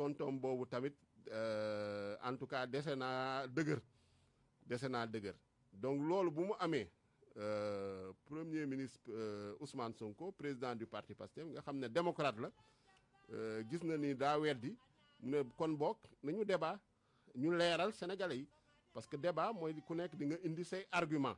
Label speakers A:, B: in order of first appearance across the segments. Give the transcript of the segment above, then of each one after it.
A: tontom boobu tamit en tout cas dese naa dëgër donc loolu bu mu amee premier ministre Ousmane Sonko président du parti Pastef nga xam ne démocrate la gis na ni daa weddi mu ne kon bokk nañu débat ñu leeral sénégalais yi parce que débat mooy ku nekk di nga indi say argument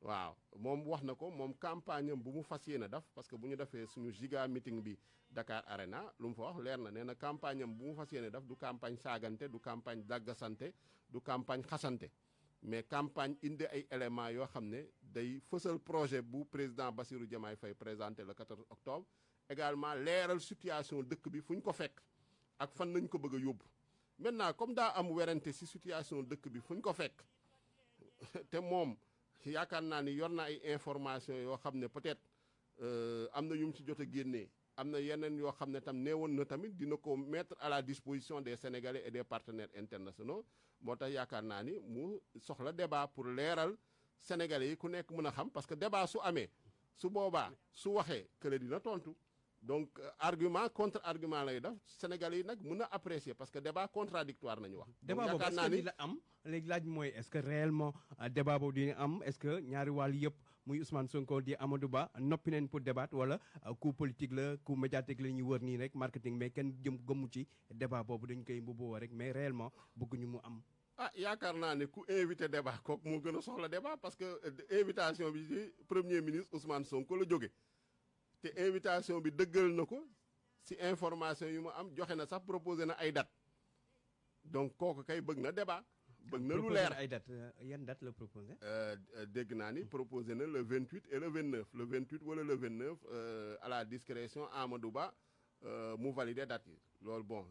A: waaw moom wax na ko moom campagne am bu mu fas yéene def parce que bu ñu defee suñu giga meeting bi Dakar Arena lu mu fa wax leer na nee na campagne am bu mu fas yéene def du campagne saagante du campagne daggasante du campagne xasante mais campagne indi ay éléments yoo xam ne day fësal projet bu président Bassirou Diomaye Faye présenté le 14 octobre également leeral situation dëkk bi fu ñu ko fekk ak fan nañ ko bëgg a yóbbu maintenant comme daa am werante ci situation dëkk bi fu ñu ko fekk te moom yaakaar naa ni yor na ay information yoo xam ne peut-être am na yu mu ci jot a génnee am na yeneen yoo xam ne tam neewoon na tamit dina ko mettre à la disposition des Sénégalais et des partenaires internationaux moo tax yaakaar naa ni mu soxla débat pour leeral Sénégalais yi ku nekk mën a xam parce que débat su amee su boobaa su waxee kële dina tontu donc argument contre argument lay def Sénégalais yi nag mën a apprécier parce que débat contradictoire nañu wax.
B: débat boobu est-ce que dina am léegi laaj mooy est-ce que réellement débat boobu dina am est-ce que ñaari wàll yëpp muy Ousmane Sonko di Amadou Ba noppi nañ pour débat wala coup politique la coup médiatique la ñuy wër nii rek marketing mais kenn gëmmu ci débat boobu dañ koy mbubboo rek mais réellement bëgguñu mu am.
A: ah yaakaar naa ne ku invité débat kooku moo gën a soxla débat parce que invitation bi ci premier ministre Ousmane Sonko la jóge te invitation bi dëggal na ko ci information yu mu am joxe na sax proposé na ay date donc kooku kay bëgg na débat bëgg na lu leer
B: ay date yan date la proposé
A: dégg naa ni proposé na le 28 et le 29 le 28 wala le 29 à la discrétion Amadou Ba mu validé date yi loolu bon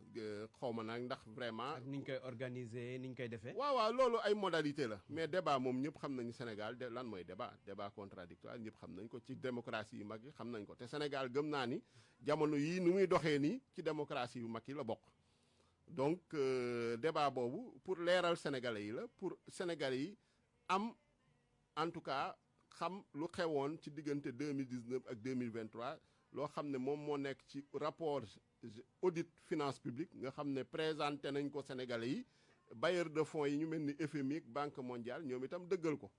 A: xaw ma nag ndax vraiment.
B: ak ni ñu koy organiser ni ñu koy defee.
A: waaw loolu ay modalité la mais débat moom ñëpp xam nañu Sénégal lan mooy débat contradictoire ñëpp xam nañ ko ci démocratie yu mag yi xam nañ ko te Sénégal gëm naa ni jamono yii nu muy doxee nii ci démocratie yu mag yi la bokk. donc débat boobu pour leeral sénégalais yi la pour sénégalais yi am en tout cas xam lu xewoon ci diggante 2019 ak 2023. loo xam ne moom moo nekk ci rapport audit finance publique nga xam ne présenté nañ ko Sénégalais yi bailleurs de fonds yi ñu mel ni FMI Banque mondiale ñoom itam dëggal ko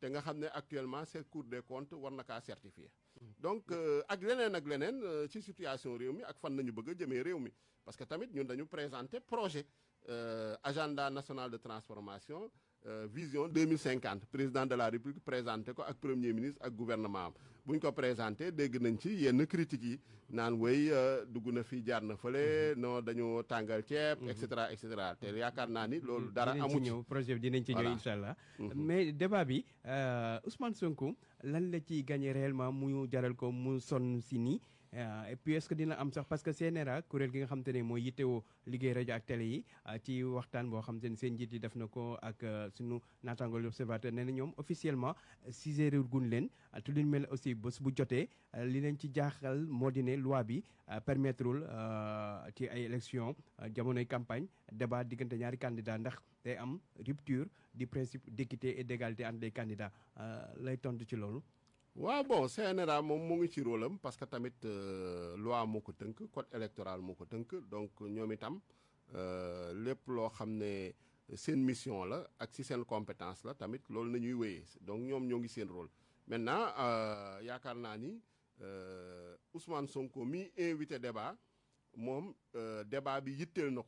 A: te nga xam ne actuellement c'est Cour des comptes war na kaa certifié donc ak leneen ci situation réew mi ak fan nañu bëgg a jëmee réew mi parce que tamit ñun dañu présenter projet agenda national de transformation vision 2050 président de la République présenté ko ak premier ministre ak gouvernement am bu ñu ko présenté dégg nañ ci yenn critiques yi naan wéy dugg na fii jaar na fële non dañoo tàngal ceeb et cetera te yaakaar naa ni loolu dara amu ci
B: projet bi dinañ ci ñëw incha allah mais débat bi Ousmane Sonko lan la ciy gagné réellement mu jaral ko mu sonn si nii et puis est-ce que dina am sax parce que CNRA kuréel gi nga xam te ne mooy yittewoo liggéey rajo ak télé yi ci waxtaan boo xam te ne seen njiit yi def na ko ak suñu naataango l'observateur nee na ñoom officiellement siséréer gun leen te luñ mel aussi bés bu jotee li leen ci jaaxal moo di ne loi bi permettrewul ci ay élection jamonoy campagne débat diggante ñaari candidat ndax day am rupture du principe d'équité et d'égalité entre les candidats lay tontu ci loolu.
A: waaw bon CNRA moom mu ngi ci rôle am parce que tamit loi moo ko tënk code électoral moo ko tënk donc ñoom itam lépp loo xam ne seen mission la ak si seen compétence la tamit loolu nañuy wéyee donc ñoom ñoo ngi seen rôle maintenant yaakaar naa ni Ousmane Sonko mi invité débat moom débat bi yitteel na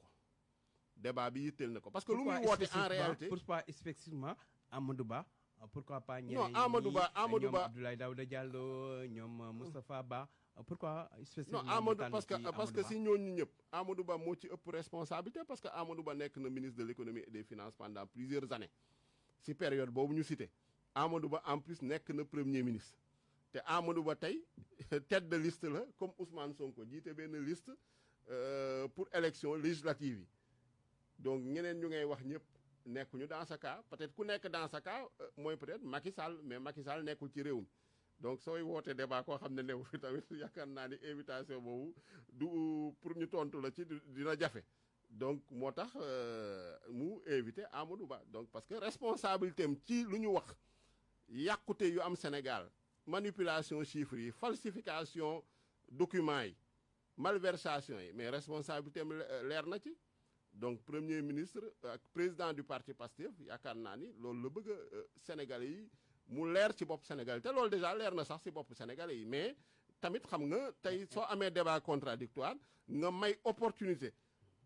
A: ko parce que lu muy woote en réalité
B: pourquoi spécifiquement Amadou Ba pourquoi pas
A: non Amadou Ba
B: ñoom Abdoulaye Daouda Diallo ñoom Moustapha Ba pourquoi spécifiquement
A: non Amadou parce que si ñooñu ñëpp Amadou Ba moo ci ëpp responsabilité parce que Amadou Ba nekk na ministre de l'économie et des finances pendant plusieurs années si période boobu ñu cité Amadou Ba en plus nekk na premier ministre te Amadou Ba tey tête de liste la comme Ousmane Sonko jiite benn liste pour élection législative yi donc ñeneen ñu ngay wax ñëpp nekkuñu dans ce cas peut-être ku nekk dans ce cas mooy peut-être Macky Sall mais Macky Sall nekkul ci réew mi donc sooy wootee débat koo xam ne new fi tamit yaakaar naa ni invitation boobu du pour ñu tontu la ci dina jafe donc moo tax mu invité Amadou Ba donc parce que responsabilité am ci lu ñu wax yàqute yu am Sénégal manipulation chiffres yi falsification documents yi malversation yi mais responsabilité am leer na ci donc premier ministre ak président du parti Pastef yaakaar naa ni loolu la bëgg a Sénégalais yi mu leer ci bopp Sénégalais te loolu déjà leer na sax ci bopp Sénégalais yi mais tamit xam nga tey soo amee débat contradictoire nga may opportunité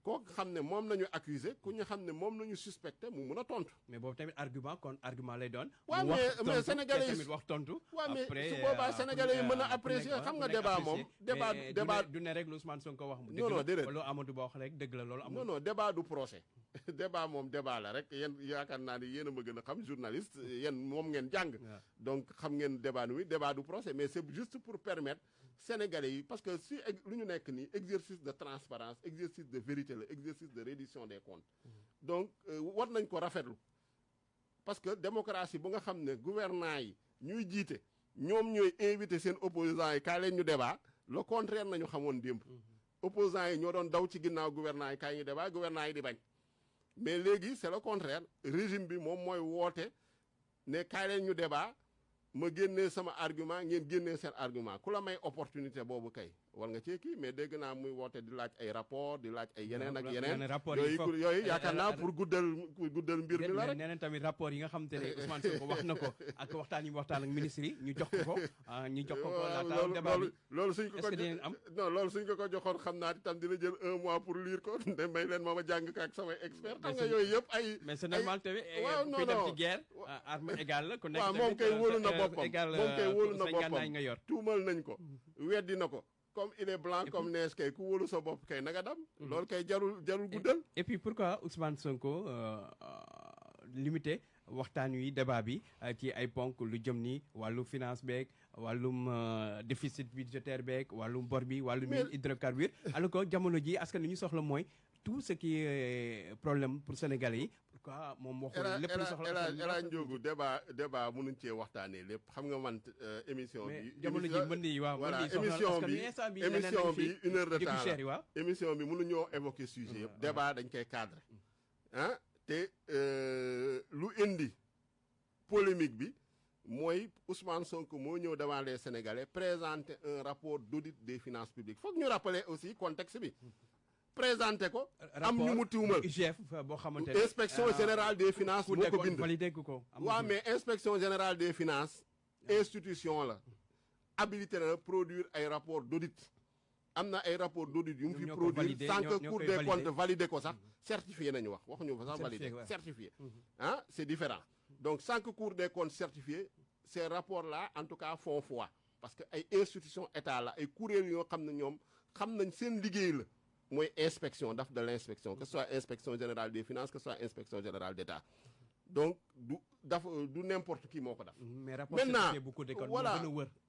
A: kooku xam ne moom nañu accusé ku ñu xam ne moom nañu suspecté mu mun a tontu.
B: mais boobu tamit argument kon argument lay doon.
A: waaw mais sénégalais yi
B: tamit wax tontu.
A: waaw mais su boobaa sénégalais yi mën a apprécier xam nga débat moom. débat
B: du ne rek lu Ousmane Sonko wax.
A: non non déedéet
B: loolu Amadou Ba wax rek dëgg la loolu amul.
A: non non débat du procès débat moom débat la rek yéen yaakaar naa ni yéen a ma gën a xam journaliste yéen moom ngeen jàng. donc xam ngeen débat nu débat du procès mais c'est juste pour permettre. Sénégalais yi parce que si lu ñu nekk nii exercice de transparence exercice de vérité la exercice de reddition des comptes donc war nañ ko rafetlu parce que démocratie bu nga xam ne gouvernants yi ñuy jiite ñoom ñooy invité seen opposants yi kaay leen ñu débat le contraire nañu xamoon démb opposants yi ñoo doon daw ci ginnaaw gouvernants yi kaay ñu débat gouvernants yi di bañ mais léegi c'est le contraire régime bi moom mooy woote ne kaay leen ñu débat ma génnee sama argument ngeen génnee seen argument ku la may opportunité boobu kay war nga cee kii mais dégg naa muy woote di laaj ay rapport di laaj ay yeneen ak yeneen yooyu yaakaar naa pour guddal mbir mi la rek
B: nee na tamit rapport yi nga xam te ne Ousmane Sonko wax na ko ak waxtaan yi waxtaan ak ministre yi ñu jox ko laata débat bi
A: loolu suñ ko am non loolu suñ ko joxoon xam naa itam dina jël 1 mois pour lire ko de may leen ma jàng ko ak samay expert xam nga yooyu yëpp ay
B: mais c'est normal tamit kuy dem ci guerre arme égale la ku nekk
A: waaw moom kay wóolu na boppam
B: nga yor
A: tuumal nañ ko weddi na ko comme il est blanc comme neige kay ku wóolu sa bopp kay na nga dem loolu kay jarul guddal
B: et puis pourquoi Ousmane Sonko limité waxtaan wi débat bi ci ay ponk lu jëm ni wàllu finance beeg wàllum déficit budgétaire beeg wàllum bor bi wàllum hydrocarbure alors que jamono ji askan li ñu soxla mooy tout ce qui est problème pour Sénégalais yi pourquoi moom waxul lépp lu soxla
A: Elhadj Ndiogou débat mënuñ cee waxtaanee lépp xam nga man émission bi
B: jamono ji mën yi waaw
A: voilà émission bi 1 heure de temps la émission bi mënuñoo évoquer sujet yëpp débat dañ koy cadre ah te lu indi polémique bi mooy Ousmane Sonko moo ñëw devant les Sénégalais présenter un rapport d'audit des finances publiques foog ñu rappeler aussi contexte bi présenté ko am ñu mu tiwmal
B: IGF boo xamante ne
A: inspection générale des finances moo ko bind
B: validé ko
A: waaw mais inspection générale des finances institution la habilité na produire ay rapport d'audit am na ay rapport d'audit yu mu fi produire sans que Cour des comptes validé ko sax certifié nañu wax waxuñu fa sax validé certifié ah c'est différent donc sans que Cour des comptes certifié ces rapports là en tout cas font foi parce que ay institution état la ay kuréel yoo xam ne ñoom xam nañ seen liggéey la mooy inspection daf de l'inspection que ce soit inspection générale des finances que ce soit inspection générale d'État donc du n'importe qui moo ko def maintenant voilà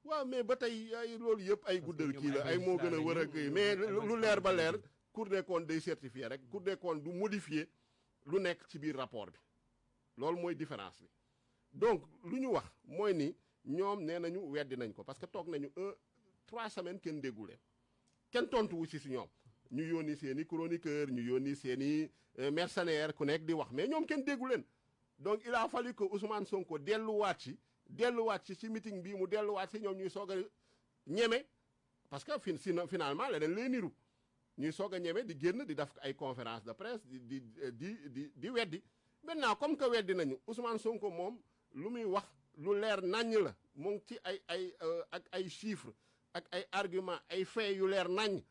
A: waaw mais ba tey ay loolu yëpp ay guddal kii la ay moo gën a wër ak mais lu leer ba leer Cour des comptes day certifié rek Cour des comptes du modifier lu nekk ci biir rapport bi loolu mooy différence bi donc lu ñu wax mooy ni ñoom nee nañu weddi nañ ko parce que toog nañu 3 semaines kenn déggu leen kenn tontuwu ci si ñoom ñu yónni seen i chroniqueur ñu yónni seen i mercenaire ku nekk di wax mais ñoom kenn déggu leen donc il a fallu que Ousmane Sonko delluwaat ci meeting bii mu delluwaat ci ñoom ñuy soog a ñeme parce que finalement leneen lay niru ñuy soog a ñeme di génn di def ay conférence de presse di weddi maintenant comme que weddi nañu Ousmane Sonko moom lu muy wax lu leer naññ la mu ngi ci ak ay chiffres ak ay arguments ay faits yu leer naññ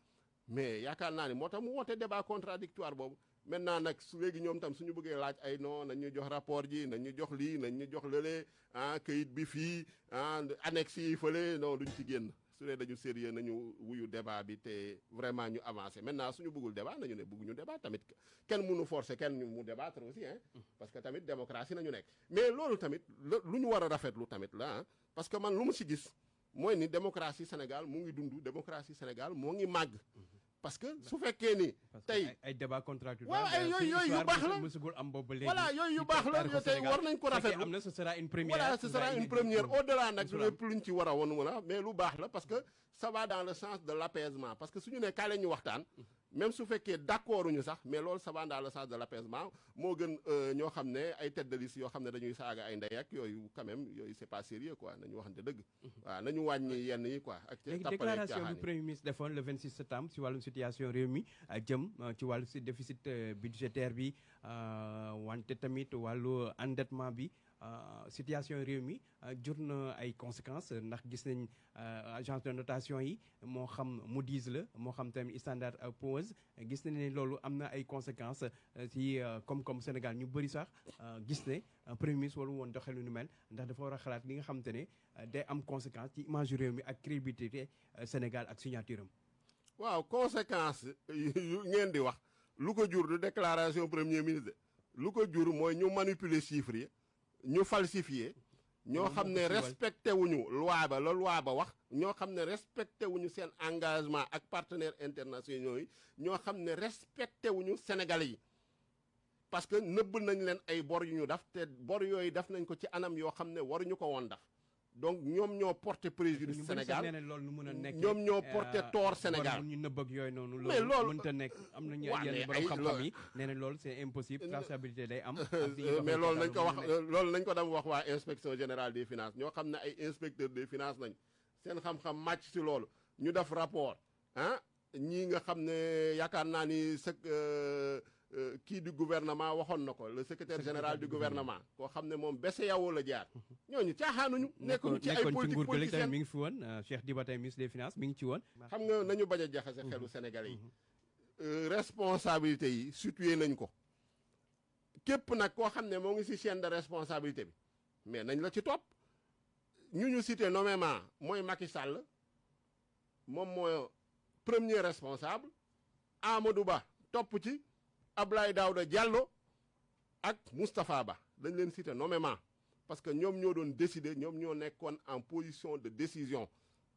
A: mais yaakaar naa ni moo tax mu woote débat contradictoire boobu maintenant nag léegi ñoom tam suñu bëggee laaj ay non nañ ñu jox rapport ji nañ ñu jox lii nañ ñu jox lële kayit bi fii annexe yi fële non duñ ci génn su dee dañu sérieux nañu wuyu débat bi te vraiment ñu avancé maintenant suñu bëggul débat nañu ne bëgguñu débat tamit kenn mënu forcer kenn mu débattre aussi parce que tamit démocratie nañu nekk mais loolu tamit lu ñu war a rafetlu tamit la parce que man lu mu si gis mooy ni démocratie Sénégal mu ngi dund démocratie Sénégal moo ngi màgg parce que su fekkee ni tey
B: ay débat contradictoire
A: waaw ay yooyu yu baax la
B: mësugul am boobu léegi
A: voilà yooyu yu baax la tey war nañ ko rafetlu
B: am na ce sera une première
A: voilà ce sera une première au-delà nag lépp luñ ci war a woon mais lu baax la parce que ça va dans le sens de l'apaisement parce que suñu ne kaa leen ñu waxtaan même su fekkee d'accorduñu sax mais loolu ça va dans le sens de l'apaisement moo gën ñoo xam ne ay tête de liste yoo xam ne dañuy saaga ay ndey ak yooyu quand même yooyu c'est pas sérieux quoi nañu waxante dëgg. waaw nañu wàññi yenn yi quoi. ak
B: léegi déclaration bi premier ministre defoon le 26 septembre ci wàllum situation réew mi jëm ci wàllu si déficit budgétaire bi wante tamit wàllu endettement bi. situation réew mi jur na ay conséquences ndax gis nañ agence de notation yi moo xam Moody's la moo xam tamit Standard & Poor's gis nañ ne loolu am na ay conséquences ci comme Sénégal ñu bëri sax gis ne premier ministre waru woon doxee lu nu mel ndax dafa war a xalaat li nga xamante ne day am conséquence ci image réew mi ak crédibilité Sénégal ak signature am.
A: waaw conséquence yu ngeen di wax lu ko jur du déclaration premier ministre lu ko jur mooy ñu manipuler chiffres yi. ñu falsifié ñoo xam ne respecté wuñu loi ba la loi ba wax ñoo xam ne respecté wuñu seen engagement ak partenaires internationaux yi ñoo xam ne respecté wuñu Sénégalais yi parce que nëbb nañ leen ay bor yu ñu def te bor yooyu def nañ ko ci anam yoo xam ne waruñu ko woon def donc ñoom ñoo porté préjudice Sénégal ñoom ñoo porté tort Sénégal
B: ñu nëbb ak yooyu noonu
A: mais loolu
B: mënta nekk am na yenn borom xam-xam yi nee na loolu c'est impossible traçabilité day am
A: mais loolu nañ ko wax loolu nañ ko dem wax waa inspection générale des finances ñoo xam ne ay inspecteurs des finances nañ seen xam-xam màcc si loolu ñu def rapport ah ñii nga xam ne yaakaar naa ni kii du gouvernement waxoon na ko le secrétaire général du gouvernement koo xam ne moom bese yawoo la jaar ñooñu caaxaanuñu nekkuñu ci ay politique politicienne
B: mi ngi fi woon Cheikh Diba tey ministre des finances mi ngi ci woon
A: xam nga nañu bañ a jaxase xelu Sénégalais yi responsabilité yi situé nañ ko képp nag koo xam ne moo ngi ci chaîne de responsabilité bi mais nañ la ci topp ñu cité nommément mooy Macky Sall moom mooy premier responsable Amadou Ba topp ci Abdoulaye Daouda Diallo ak Moustapha Ba dañ leen cité nommément parce que ñoom ñoo doon décider ñoom ñoo nekkoon en position de décision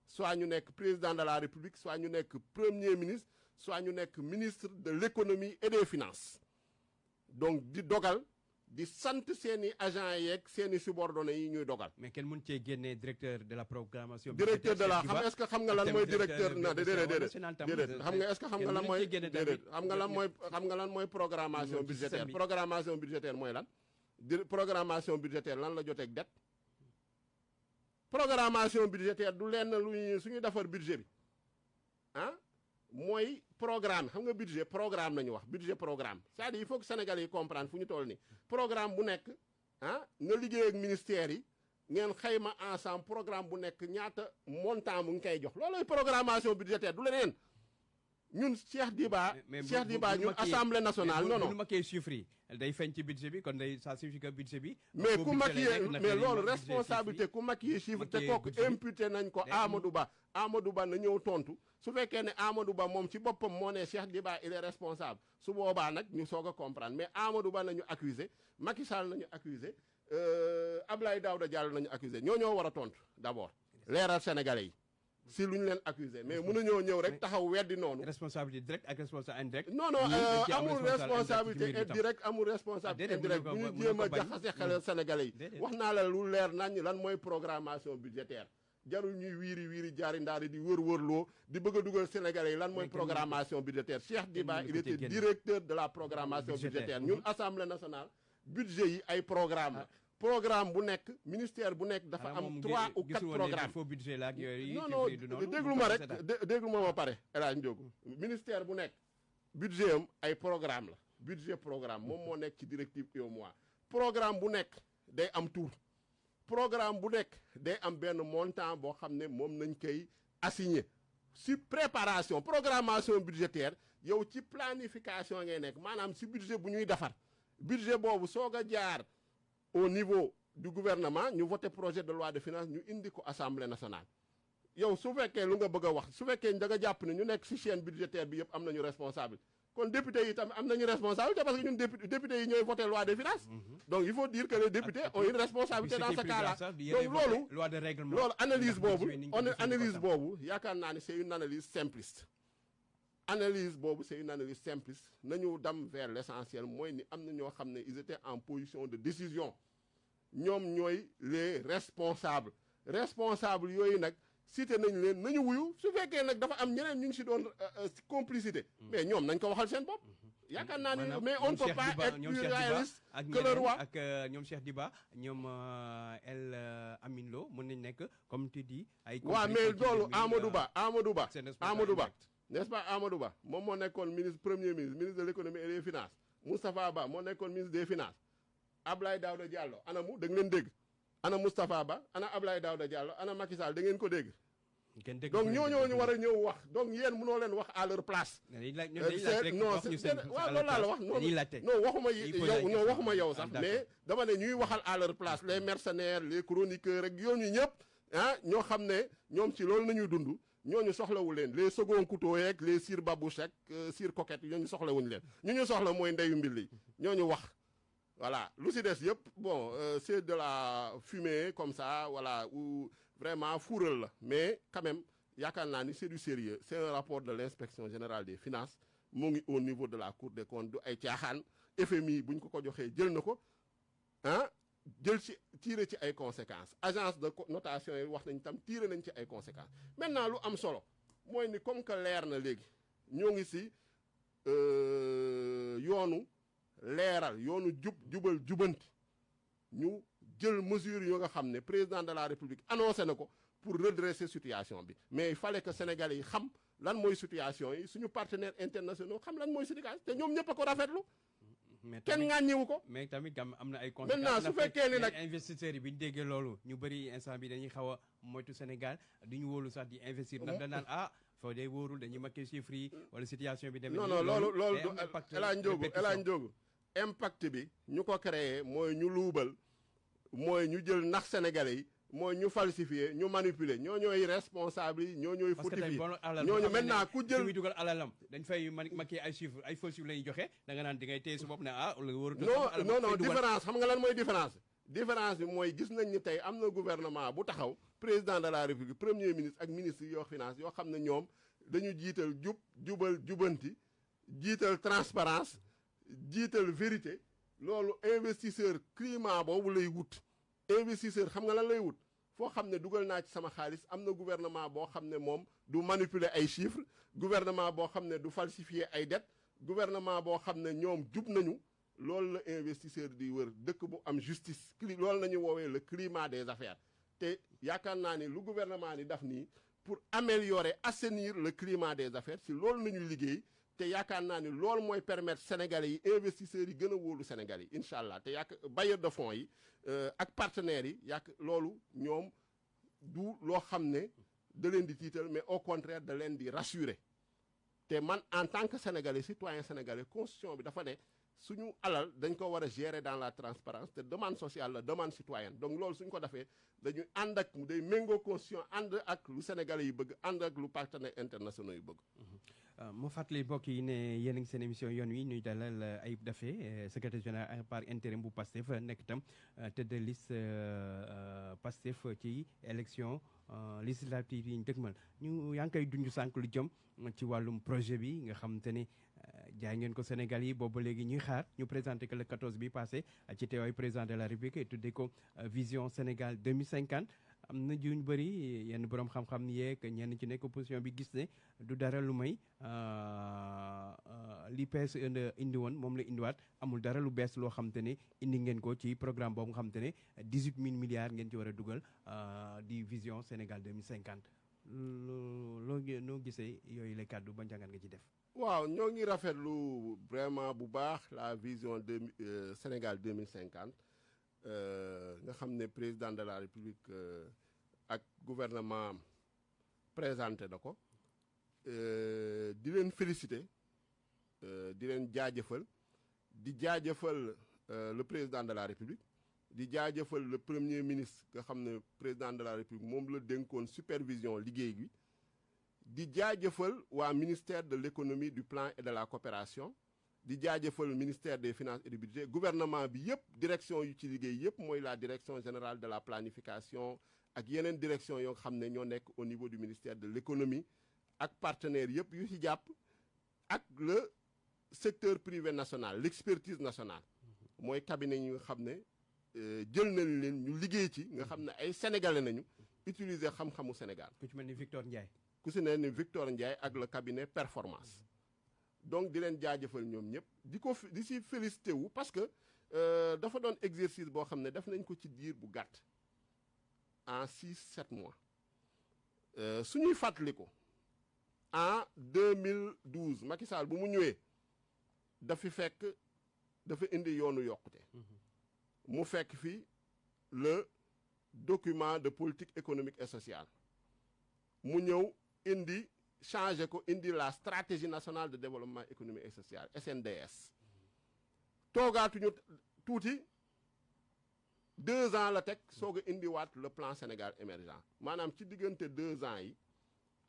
A: soit ñu nekk président de la République soit ñu nekk premier ministre soit ñu nekk ministre de l'économie et des finances donc di dogal di sant seeni agents yeeg seeni subordonnés yi ñuy dogal.
B: mais kenn mën cee génne directeur de la programmation.
A: directeur de la est-ce que xam nga lan mooy directeur non déedéet xam nga est-ce que xam nga lan mooy déedéet xam nga lan mooy programmation budgétaire programmation budgétaire mooy lan. programmation budgétaire lan la joteeg dette. programmation budgétaire du lenn lu suñu defar budget bi ah mooy programme xam nga budget programme nañu wax budget programme c'est-à-dire il faut que Sénégalais yi comprendre fu ñu toll nii programme bu nekk ah nga liggéey ak ministères yi ngeen xayma ensemble programme bu nekk ñaata montant mu ngi koy jox loolooy programmation budgétaire du leneen ñun Cheikh Diba ñun assemblée nationale non
B: bu ma koy chiffres yi day feeñ ci budget bi kon day ça signifie que budget bi
A: mais ku maquillé mais loolu responsabilité ku maquillé chiffre te kooku imputé nañ ko Amadou Ba na ñëw tontu su fekkee ne Amadou Ba moom ci boppam moo ne Cheikh Diba il est responsable su boobaa nag ñu soog a comprendre mais Amadou Ba nañu accusé Macky Sall nañu accusé Abdoulaye Daouda Diallo nañu accusé ñoo war a tontu d'abord leeral Sénégalais yi si lu ñu leen accusé mais mënuñoo ñëw rek taxaw weddi noonu.
B: responsabilité directe ak responsabilité indirecte.
A: non amul responsabilité directe amul responsabilité indirecte bu ñu jéem a jaxase xel Sénégalais yi. wax naa la lu leer nañ lan mooy programmation budgétaire. jarul ñuy wiiri jaari ndaari di wër-wërloo di bëgg a dugal Sénégalais yi lan mooy programmation budgétaire Cheikh Diba il était directeur de la programmation budgétaire ñun Assemblée nationale budget yi ay programme la. programme bu nekk ministère bu nekk dafa am 3 ou 4 programmes non déglu ma rek déglu ma pare El Hadj Ndiogou ministère bu nekk budget am ay programme la budget programme moom moo nekk ci directive UEMOA programme bu nekk day am tour programme bu nekk day am benn montant boo xam ne moom nañ koy assigner si préparation programmation budgétaire yow ci planification ngay nekk maanaam si budget bu ñuy defar budget boobu soog a jaar au niveau du gouvernement ñu voté projet de loi de finances ñu indi ko assemblée nationale yow su fekkee lu nga bëgg a wax su fekkee da nga jàpp ne ñu nekk ci chaîne budgétaire bi yëpp am nañu responsable kon député yi tam am nañu responsabilité parce que ñun député yi ñooy voté loi de finances donc il faut dire que les députés ont une responsabilité dans ce cas-là donc loolu analyse boobu yaakaar naa ne c'est une analyse simpliste nañu dem vers l'essentiel mooy ni am na ñoo xam ne ils étaient en position de décision ñoom ñooy les responsables yooyu nag cité nañ leen nañu wuyu su fekkee nag dafa am ñeneen ñu ngi si doon complicité mais ñoom nañ ko waxal seen bopp yaakaar naa ni mais on ne peut pas être plus réaliste que le roi
B: ak ñoom Cheikh Diba ñoom El Amin Lo mën nañ nekk comme tu dis ay
A: waaw mais loolu Amadou Ba n'est-ce pas Amadou Ba moom moo nekkoon premier ministre de l'économie et des finances Moustapha Ba moo nekkoon ministre des finances Abdoulaye Daouda Diallo ana mu da nga leen dégg ana Moustapha Ba ana Abdoulaye Daouda Diallo ana Macky Sall da ngeen ko dégg donc ñooñoo ñu war a ñëw wax donc yéen mënoo leen wax à leur place waaw loolu laa la wax non waxuma yow sax mais dama ne ñuy waxal à leur place les mercenaires les chroniqueurs ak yooñu ñëpp ah ñoo xam ne ñoom ci loolu nañuy dund ñooñu soxlawu leen les second couteaux yeeg les sir babouche ak sir coquette ñooñu soxlawuñu leen ñu soxla mooy ndeyu mbil yi ñooñu wax voilà lu si des yëpp bon c'est de la fumée comme ça voilà ou vraiment fuural la mais quand même yaakaar naa ni c'est du sérieux c'est un rapport de l'inspection générale des finances mu ngi au niveau de la cour des comptes du ay caaxaan FMI bu ñu ko joxee jël na ko ah jël ci tiré ci ay conséquences agence de notation yi wax nañ tam tiré nañ ci ay conséquences maintenant lu am solo mooy ni comme que leer na léegi ñoo ngi si yoonu leeral yoonu jubal jubanti ñu jël mesure yoo nga xam ne président de la république annoncé na ko pour redresser situation bi mais il fallait que sénégalais yi xam lan mooy situation yi suñu partenaires internationaux xam lan mooy situation te ñoom ñëpp a ko rafetlu kenn ŋàññiwu ko
B: mais tamit am na ay conséquences
A: maintenant su fekkee ni nag
B: investisseurs yi bi ñu déggee loolu ñu bëri instant bi dañuy xaw a moytu Sénégal du ñu wóolu sax di investir ndax da naan foo dee wóorul dañuy makkee chiffres yi wala situation bi demee
A: non loolu du El Hadj Ndiogou impact bi ñu ko créé mooy ñu luubal mooy ñu jël nax sénégalais yi mooy ñu falsifier ñu manipuler ñoo ñooy responsable yi ñoo ñooy fautif ñooñu maintenant ku jël
B: muy dugal alalam dañ fay maquiller ay chiffres ay faux chiffres la ñuy joxe da nga naan di ngay téye su bopp ne wóorul
A: non différence xam nga lan mooy différence bi mooy gis nañ ni tey am na gouvernement bu taxaw président de la république premier ministre ak ministre yoo finance yoo xam ne ñoom dañu jiital jubal jubanti jiital transparence jiital vérité loolu investisseur climat boobu lay wut investisseur xam nga lan lay wut foo xam ne dugal naa ci sama xaalis am na gouvernement boo xam ne moom du manipuler ay chiffres gouvernement boo xam ne du falsifier ay dettes gouvernement boo xam ne ñoom jub nañu loolu la investisseur di wër dëkk bu am justice loolu la ñu woowee le climat des affaires te yaakaar naa ni lu gouvernement ni daf nii pour améliorer assainir le climat des affaires si loolu nañu liggéey te yaakaar naa ni loolu mooy permettre sénégalais yi investisseurs yi gën a wóolu sénégalais yi incha allah te bailleurs de fonds yi ak partenaires yi loolu ñoom du loo xam ne da leen di tiital mais au contraire da leen di rassurer te man en tant que sénégalais citoyen sénégalais constitution bi dafa ne suñu alal dañ ko war a gérer dans la transparence te demande sociale la demande citoyenne donc loolu suñ ko defee dañuy ànd ak day méngoo constitution ànd ak lu sénégalais yi bëgg ànd ak lu partenaires internationaux yi bëgg
B: mu fàttali mbokk yi ne yéen a ngi seen émission yoon wi ñuy dalal Ayib Daffé secrétaire général par intérim bu Pastef nekk itam tête de liste Pastef ci élection législative yi ñu dëgmal yaa ngi koy dund sànq lu jëm ci wàllum projet bi nga xam te ne jaay ngeen ko Sénégal yi boobu léegi ñuy xaar ñu présenté que le 14 bi passé ci teewaayu président de la République tuddee ko vision Sénégal 2050 am na ju ñu bëri yenn borom xam-xam yeeg ñenn ci nekk opposition bi gis ne du dara lu may li PS indi woon moom la indiwaat amul dara lu bees loo xam te ne indi ngeen ko ci programme boobu nga xam te ne 18 000 milliards ngeen ci war a dugal di vision Sénégal 2050 noo gisee yooyu la kàddu ba njàngat nga ci def.
A: waaw ñoo ngi rafetlu vraiment bu baax la vision de Sénégal 2050 nga xam ne président de la République ak gouvernement présenté na ko di leen féliciter di leen jaajëfal di jaajëfal le président de la République di jaajëfal le premier ministre nga xam ne président de la République moom la dénkoon supervision liggéey bi di jaajëfal waa ministère de l'économie du plan et de la coopération di jaajëfal ministère des finances et du budget gouvernement bi yëpp direction yu ci liggéey yëpp mooy la direction générale de la planification ak yeneen direction yoo xam ne ñoo nekk au niveau du ministère de l'économie ak partenaires yëpp yu ci jàpp ak le secteur privé national l'expertise nationale mooy cabinet yi nga xam ne jël nañ leen ñu liggéey ci nga xam ne ay sénégalais nañu utiliser xam-xamu Sénégal.
B: ku ci mel ni Victor Ndiaye.
A: ku si ne ni Victor Ndiaye ak le cabinet performance. donc di leen jaajëfal ñoom ñëpp di si félicité wu parce que dafa doon exercice boo xam ne def nañ ko ci diir bu gàtt en 6-7 mois suñuy fàttaliku en 2012 Macky Sall bu mu ñëwee dafa indi yoonu yokkute mu fekk fi le document de politique économique et sociale mu ñëw changer ko indi la stratégie nationale de développement économique et social SNDS toogaatuñu tuuti 2 ans la teg soog a indiwaat le plan Sénégal émergent maanaam ci diggante 2 ans yi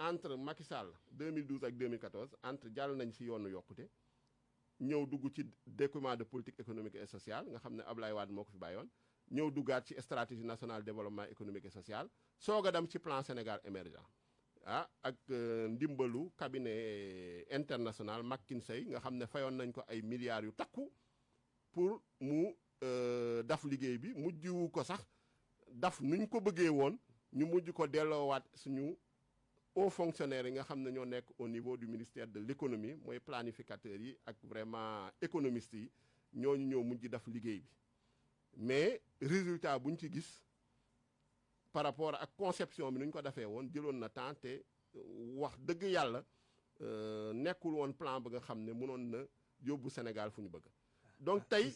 A: entre Macky Sall 2012 ak 2014 entre jàll nañ si yoonu yokkute ñëw dugg ci document de politique économique et sociale nga xam ne Ablaye Wade moo ko fi bàyyoon ñëw duggaat ci stratégie nationale de développement économique et social soog a dem ci plan Sénégal émergent ak ndimbalu cabinet international McKinsey nga xam ne fayoon nañ ko ay milliards yu takku pour mu daf liggéey bi mujjiwu ko sax daf nuñ ko bëggee woon ñu mujj ko delloowaat suñu hauts fonctionnaires yi nga xam ne ñoo nekk au niveau du ministère de l'économie mooy planificateurs yi ak vraiment économistes yi ñooñu ñoo mujj daf liggéey bi mais résultat buñ ci gis par rapport ak conception bi nu ñu ko defee woon jëloon na temps te wax dëgg yàlla nekkul woon plan ba nga xam ne mënoon na yóbbu Sénégal fu ñu bëgg donc tey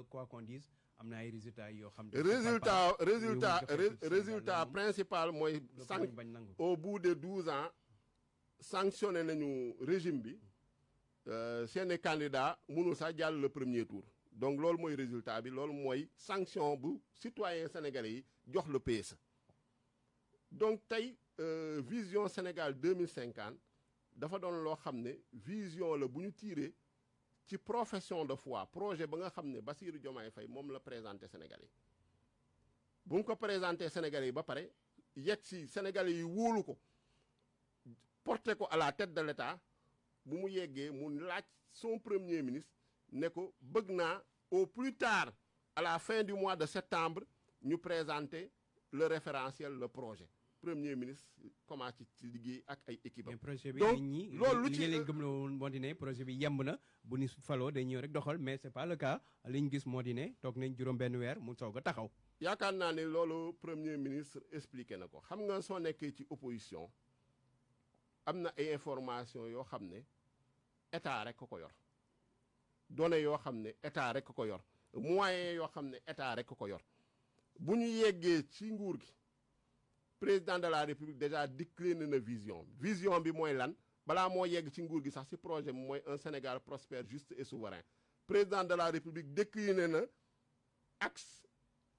B: quoi qu'on dise am na ay résultats yoo xam
A: résultat principal mooy au bout de 12 ans sanctionné nañu régime bi seeni candidat mënul sax jàll le premier tour donc loolu mooy résultat bi loolu mooy sanction bu citoyen sénégalais yi jox le PSE donc tey vision Sénégal 2050 dafa doon loo xam ne vision la bu ñu tiré ci profession de foi projet ba nga xam ne Bassirou Diomaye Faye moom la présenté Sénégalais yi bu mu ko présenté Sénégalais yi ba pare yegg si Sénégalais yi wóolu ko porté ko à la tête de l'État bu mu yeggee mu laaj son premier ministre ne ko bëgg naa au plus tard à la fin du mois de septembre ñu présenter le référentiel le projet premier ministre commencé ci liggéey ak ay équipe am.
B: projet bi
A: donc
B: nit ñi
A: loolu lu
B: li
A: ci
B: leen gëmloo moo di ne projet bi yemb na bu ni faloo day ñëw rek doxal mais c'est pas le cas li ñu gis moo di ne toog nañ juróom benn weer mu soog a taxaw.
A: yaakaar naa ne loolu premier ministre expliqué na ko xam nga soo nekkee ci opposition am na ay information yoo xam ne état rek ko yor données yoo xam ne état rek ko yor moyens yoo xam ne état rek ko yor bu ñu yeggee ci nguur gi président de la république déjà décliné na vision bi mooy lan balaa moo yegg ci nguur gi sax ci projet bi mooy un Sénégal prospère juste et souverain président de la république décliné na axe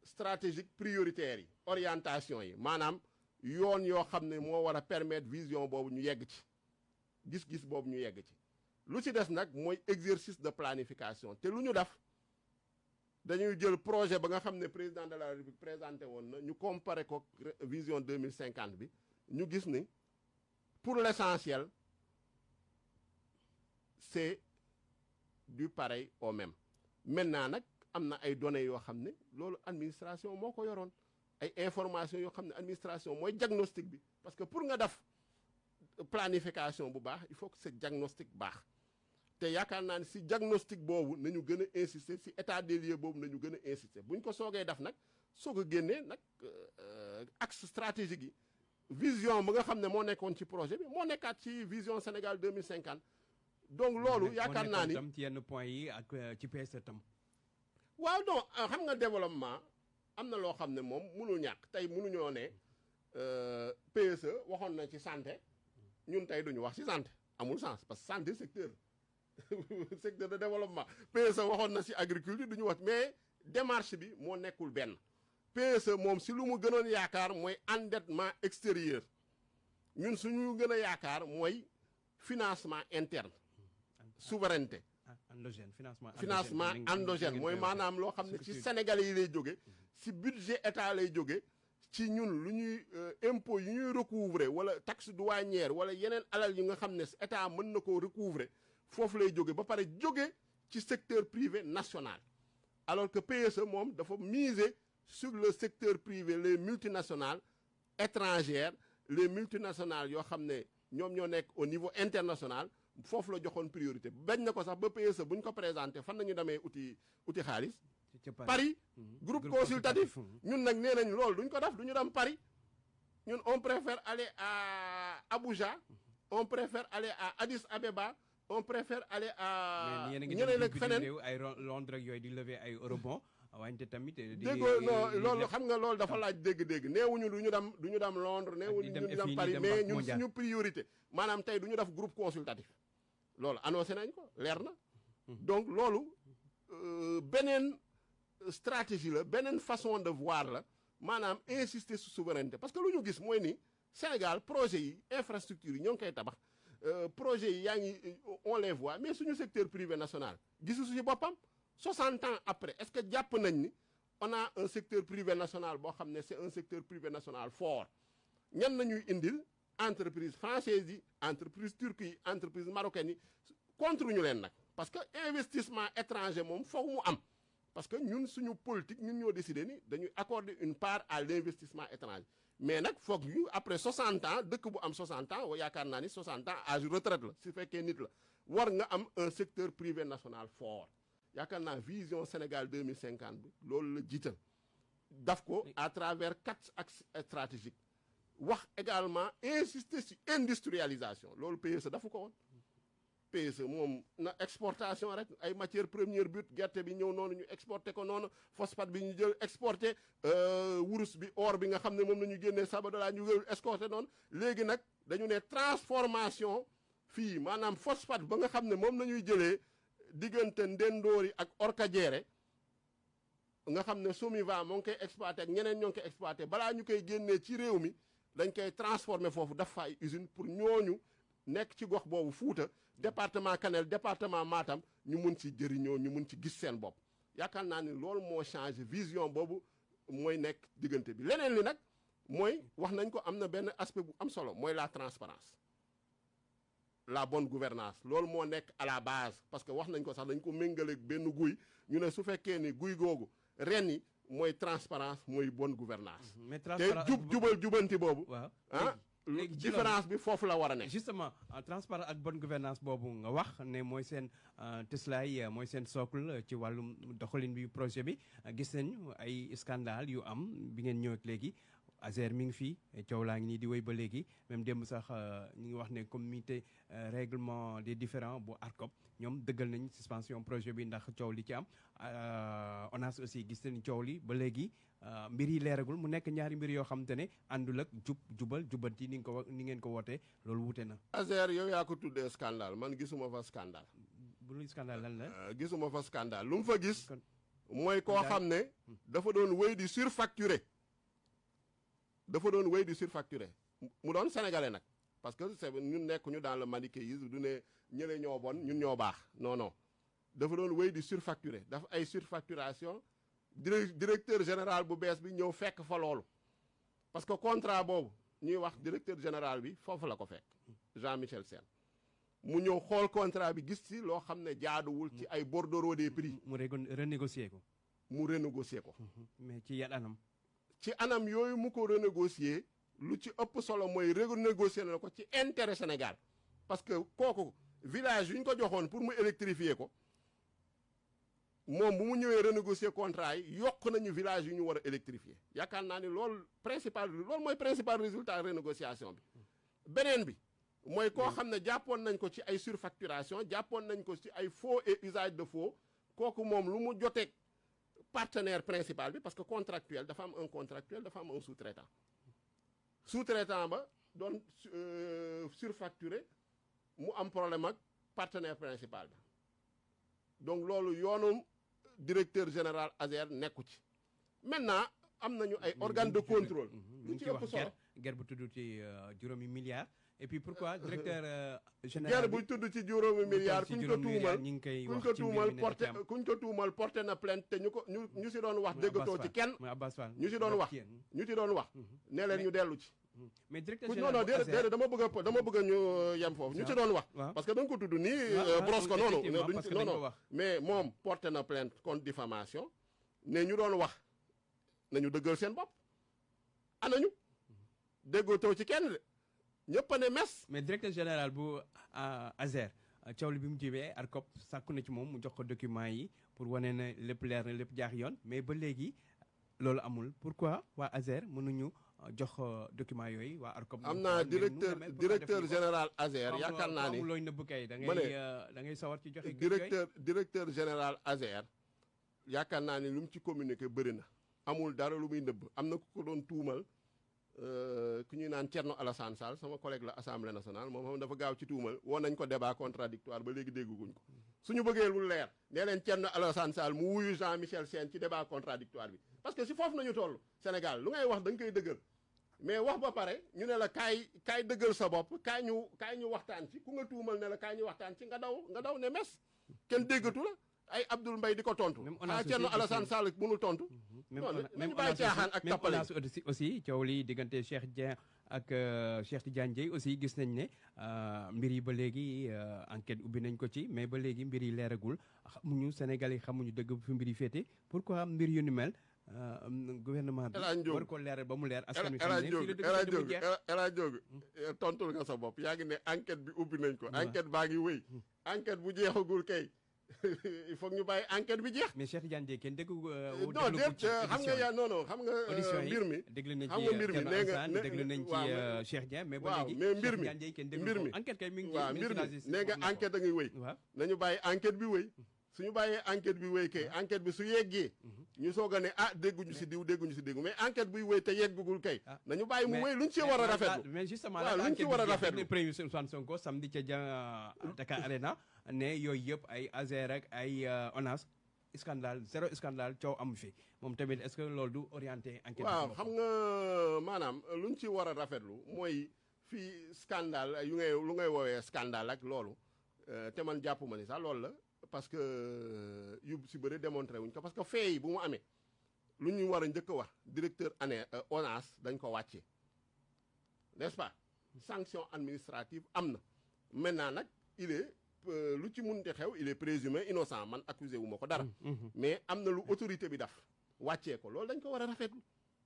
A: stratégique prioritaire yi orientation yi maanaam yoon yoo xam ne moo war a permettre vision boobu ñu yegg ci gis-gis boobu ñu yegg ci lu ci des nag mooy exercice de planification te lu ñu def dañuy jël projet ba nga xam ne président de la République présenté woon na ñu comparé ko vision 2050 bi ñu gis ni pour l'essentiel c'est du pareil au même maintenant nag am na ay données yoo xam ne loolu administration moo ko yoroon ay informations yoo xam ne administration mooy diagnostic bi parce que pour nga def planification bu baax il faut que ce diagnostic baax te yaakaar naa ne si diagnostic boobu nañu gën a insister si état des lieux boobu nañu gën a insister bu ñu ko soogee def nag soog a génnee nag axe stratégique yi vision ba nga xam ne moo nekkoon ci projet bi moo nekkaat ci vision Sénégal 2050 donc loolu yaakaar naa ni
B: tam ci yenn point yi ak ci PSE tam
A: waaw non xam nga développement am na loo xam ne moom mënul ñàkk tey mënuñoo ne PSE waxoon na ci santé ñun tey duñu wax ci santé amul sens parce que santé secteur secteur de développement PSE waxoon na ci agriculture duñu wax mais démarche bi moo nekkul benn PSE moom si lu mu gënoon yaakaar mooy endettement extérieur ñun suñu gën a yaakaar mooy financement interne souveraineté
B: endogène
A: financement endogène mooy maanaam loo xam ne ci Sénégalais yi lay jóge ci budget état lay jóge ci ñun lu ñuy impôt yu ñuy recouvrer wala taxe douanière wala yeneen alal yi nga xam ne état mën na koo recouvrer foofu lay jóge ba pare jóge ci secteur privé national alors que PSE moom dafa miser sur le secteur privé les multinationales étrangères les multinationales yoo xam ne ñoom ñoo nekk au niveau international foofu la joxoon priorité bañ na ko sax ba PSE bu ñu ko présenté fan nañu demee uti xaalis Paris groupe consultatif ñun nag nee nañ loolu duñ ko def duñu dem Paris ñun on préfère aller à Abuja on préfère aller à Addis Abeba on préfère aller à ñeneen ak feneen
B: ay Londres ak yooyu di lever ay eurobond wante tamit
A: déggoo non loolu xam nga loolu dafa laaj dégg-dégg neewuñu du ñu dem Londres neewuñu du ñu dem Paris mais ñun suñu priorité maanaam tey du ñu def groupe consultatif loolu annoncé nañ ko leer na donc loolu beneen stratégie la beneen façon de voir la maanaam insister sur souveraineté parce que lu ñu gis mooy ni Sénégal projet yi infrastructure yi ñoo ngi koy tabax projet yi yaa ngi on les voit mais suñu secteur privé national gisu suñu boppam 60 ans après est-ce que jàpp nañ ni on a un secteur privé national boo xam ne c'est un secteur privé national fort ñan nañuy indil entreprise française yi entreprise turque yi entreprise marocaine yi contre ñu leen nag parce que investissement étranger moom foog mu am parce que ñun suñu politique ñun ñoo décidé ni dañuy accorder une part à l'investissement étranger mais nag foog ñu après 60 ans dëkk bu am 60 ans yaakaar naa ni 60 ans âge retraite la su fekkee nit la war nga am un secteur privé national fort yaakaar naa vision Sénégal 2050 bi loolu la jiital daf ko à travers 4 axes stratégiques wax également insister ci industrialisation loolu PSE dafu ko woon PSE moom na exportation rek ay matières premières brutes gerte bi ñëw noonu ñu exporté ko noonu phosphate bi ñu jël exporté wurus bi or bi nga xam ne moom la ñu génnee Sabodala ñu jël exporté noonu léegi nag dañu ne transformation fii maanaam phosphate ba nga xam ne moom la ñuy jëlee diggante Ndendoori ak Orkadiéré nga xam ne Somiva moo ngi koy exploité ak ñeneen ñoo ngi koy exploité balaa ñu koy génnee ci réew mi dañ koy transformé foofu daf fa ay usine pour ñooñu nekk ci gox boobu Fuuta département Kanel département Matam ñu mun ci jëriñoo ñu mun ci gis seen bopp yaakaar naa ni loolu moo changé vision boobu mooy nekk diggante bi leneen li nag mooy wax nañ ko am na benn aspect bu am solo mooy la transparence la bonne gouvernance loolu moo nekk à la base parce que wax nañ ko sax dañ ko méngaleeg benn guy ñu ne su fekkee ni guy googu ren yi mooy transparence mooy bonne gouvernance te jubanti boobu léegi différence bi foofu la war a nekk
B: justement transparence ak bonne gouvernance boobu nga wax ne mooy seen tëslaay mooy seen socle ci wàllum doxalin bi projet bi gis nañu ay scandale yu am bi ngeen ñëw ak léegi Azer mi ngi fii coow laa ngi nii di wéy ba léegi même démb sax ñu ngi wax ne comité règlement des différends bu ARCOP ñoom dëggal nañ suspension projet bi ndax coow li ci am ONAS aussi gis nañ coow li ba léegi mbir yi leeragul mu nekk ñaari mbir yoo xam te ne àndul ak jubal jubanti ni ngeen ko wootee loolu wute na.
A: Azer yow yaa ko tuddee scandale man gisuma fa scandale.
B: bu luy scandale lan la.
A: gisuma fa scandale lu mu fa gis. mooy koo xam ne. dafa doon wéy di surfacturer. mu doon sénégalais nag parce que c'est ñun nekkuñu dans le manichéisme du ne ñële ñoo bon ñun ñoo baax non dafa doon wéy di surfacturer dafa ay surfacturation directeur général bu bees bi ñëw fekk fa loolu parce que contrat boobu ñuy wax directeur général bi foofu la ko fekk Jean-Michel Sène mu ñëw xool contrat bi gis ci loo xam ne jaaduwul ci ay bordereau des prix
B: mu renégocier ko mais ci yan anam
A: ci anam yooyu mu ko renégocier lu ci ëpp solo mooy renégocier na ko ci intérêt Sénégal parce que kooku village yu ñu ko joxoon pour mu électrifier ko moom bu mu ñëwee renégocier contrat yi yokk nañu village yu ñu war a électrifier yaakaar naa ni loolu mooy principal résultat renégociation bi beneen bi mooy koo xam ne jàppoon nañ ko ci ay surfacturation jàppoon nañ ko ci ay faux et usage de faux kooku moom lu mu joteeg partenaire principal bi parce que contractuel dafa am un contractuel dafa am un sous-traitant ba doon surfacturé mu am problème ak partenaire principal bi donc loolu yoonu directeur général Azer nekku ci maintenant am nañu ay organe de contrôle lu ci ëpp solo
B: guerre bu tudd ci juróomi milliards et puis pourquoi directeur général
A: guerre buy tudd ci juróomi milliards kuñ ko tuumal porté na plainte te ñu si doon wax déggatoo ci kenn ñu si doon wax ne leen ñu dellu ci
B: mais directeur
A: non non déedéet dama bëgg ñu yem foofu ñu ci doon wax parce que da nga ko tudd nii brosse ko noonu non mais moom porté na plainte contre diffamation ne ñu doon wax nañu dëggal seen bopp anañu déggoo taw ci kenn de ñëpp a ne mes.
B: mais directeur général bu ASER coow li bi mu jibee ARCOP sàkku na ci moom mu jox ko document yi pour wane na lépp leer na lépp jaax yoon mais ba léegi loolu amul pourquoi waa ASER mënuñu jox document yooyu waa ARCOP.
A: am naa directeur général ASER yaakaar naa ni
B: looy nëbb kay da ngay sawar ci joxe.
A: directeur général ASER yaakaar naa ni lu mu ci communiqué bëri na amul dara lu muy nëbb am na ku ko doon tuumal. ku ñuy naan Thierno Alassane Sall sama collègue la assemblée nationale moom dafa gaaw ci tuumal woon nañ ko débat contradictoire ba léegi dégguguñ ko suñu bëggee lu leer nee leen Thierno Alassane Sall mu wuyu Jean Michel Sène ci débat contradictoire bi parce que si foofu nañu toll Sénégal lu ngay wax da nga koy dëggal mais wax ba pare ñu ne la kaay dëggal sa bopp kaay ñu waxtaan ci ku nga tuumal ne la kaay ñu waxtaan ci nga daw ne mes kenn déggatu la ay Abdoul Mbaye di ko tontu Thierno Alassane Sall mënul tontu nañu bàyyi caaxaan ak tappale
B: aussi coow li diggante Cheikh Dieng ak Cheikh Tidiane Dièye aussi gis nañ ne mbir yi ba léegi enquête ubbi nañ ko ci mais ba léegi mbir yi leeragul xamuñu Sénégal yi xamuñu dëgg fi mbir yi féete pourquoi mbir yu ni mel gouvernement bi war ko leeral ba mu leer askan wi xam ne fii la dëgg mu jeex
A: El Hadj Diop tontul nga sa bopp yaa ngi ne enquête bi ubbi nañ ko enquête baa ngi wéy enquête bu jeexagul kay il faut ñu bàyyi enquête bi jeex.
B: mais Cheikh Tidiane Dièye kenn dégg.
A: non déet xam nga xam nga. mbir mi
B: déglu nañ
A: xam nga mbir mi nee nga
B: déglu nañ ci Cheikh Dieng mais ba léegi
A: mais mbir mi
B: mbir mi enquête kay mi ngi
A: waaw mbir mi nee nga enquête a ngi wéy.
B: waaw
A: nañu bàyyi enquête bi wéy. suñu bàyyee enquête bi wéy kay enquête bi su yeggee. ñu soog a ne dégguñu si diw mais enquête buy wéy te yeggugul kay. nañu bàyyi mu wéy luñ ci war a rafetlu.
B: mais justement
A: waaw luñ ci war a rafetlu
B: premier ministre Ousmane Sonko samedi ca Dakar Arena ne yooyu yëpp ay ASER ak ay ONAS zéro scandale coow amu fi moom tamit est-ce que loolu du orienté enquête.
A: waaw xam nga maanaam luñ ci war a rafetlu mooy fii scandale lu ngay woowee scandale ak loolu te man jàpp ma ni sax loolu la. parce que yu si bëri démontré wuñ ko parce que fee yi bu mu amee lu ñu war a njëkk a wax directeur ONAS dañ ko wàcce n'est-ce pas sanction administrative am na maintenant nag il est lu ci munte xew il est présumé innocent man accusé wu ma ko dara mais am na lu autorité bi daf wàccee ko loolu dañ ko war a rafetlu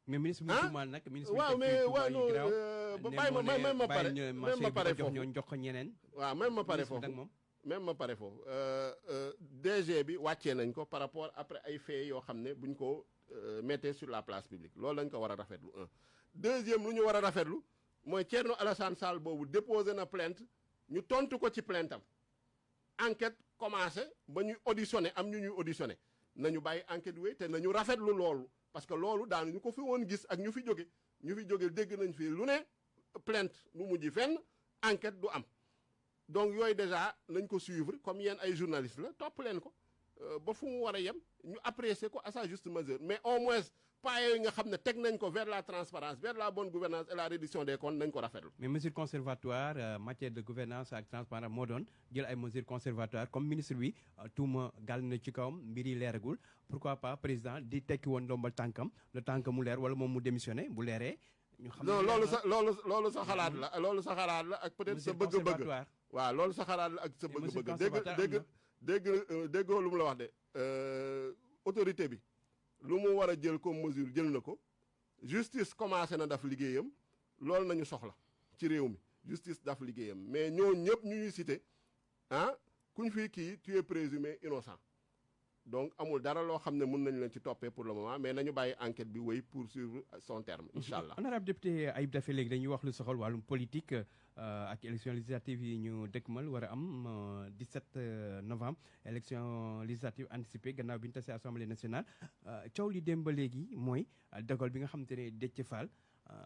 B: mais ministre bi tuumaal nag ministre
A: waaw mais waaw non bàyyi ma pare même ma pare foofu
B: jox ko ñeneen
A: waaw même ma pare foofu même ma pare foofu DG bi wàccee nañ ko par rapport après ay faits yoo xam ne buñ ko mettee sur la place publique loolu lañ ko war a rafetlu deuxième lu ñu war a rafetlu mooy Thierno Alassane Sall boobu déposé na plainte ñu tontu ko ci plainte am enquête commencé ba ñuy auditionné am ñu ñuy auditionné nañu bàyyi enquête wéy te nañu rafetlu loolu parce que loolu daanu ñu ko fi woon gis ak ñu fi jóge dégg nañ fi lu ne plainte lu mujj fenn enquête du am donc yooyu déjà nañ ko suivre comme yéen ay journalistes la topp leen ko ba fu mu war a yem ñu apprécier ko à sa juste mesure mais au moins pas yooyu nga xam ne teg nañ ko vers la transparence vers la bonne gouvernance et la reddition des comptes nañ ko rafetlu.
B: mais mesure conservatoire matière de gouvernance ak transparence moo doon jël ay mesures conservatoires comme ministre bi tuuma gàll na ci kawam mbir yi leeragul pourquoi pas président di tekki woon ndombal tànkam le temps que mu leer wala moom mu démissionné bu leeree. ñu xam
A: non loolu sa xalaat la ak peut-être sa bëgg-bëgg. waaw loolu sa xalaat la ak sa bëgg-bëgg déggoo lu mu la wax de autorité bi lu mu war a jël comme mesure jël na ko justice commencé na daf liggéeyam loolu nañu soxla ci réew mi justice daf liggéeyam mais ñoo ñëpp ñu ñuy cité kuñ fii kii tu es présumé innocent donc amul dara loo xam ne mën nañu leen ci toppee pour le moment mais nañu bàyyi enquête bi wéy pour suivre son terme incha allah.
B: honorable député Ayib Daffé léegi dañuy wax lu soxal wàllum politique ak élection législative yi ñu dëkkmal war a am 17 novembre élection législative anticipée gannaaw bi ñu tasee assemblée nationale coow li dem ba léegi mooy dogal bi nga xamante ne Déthié Fall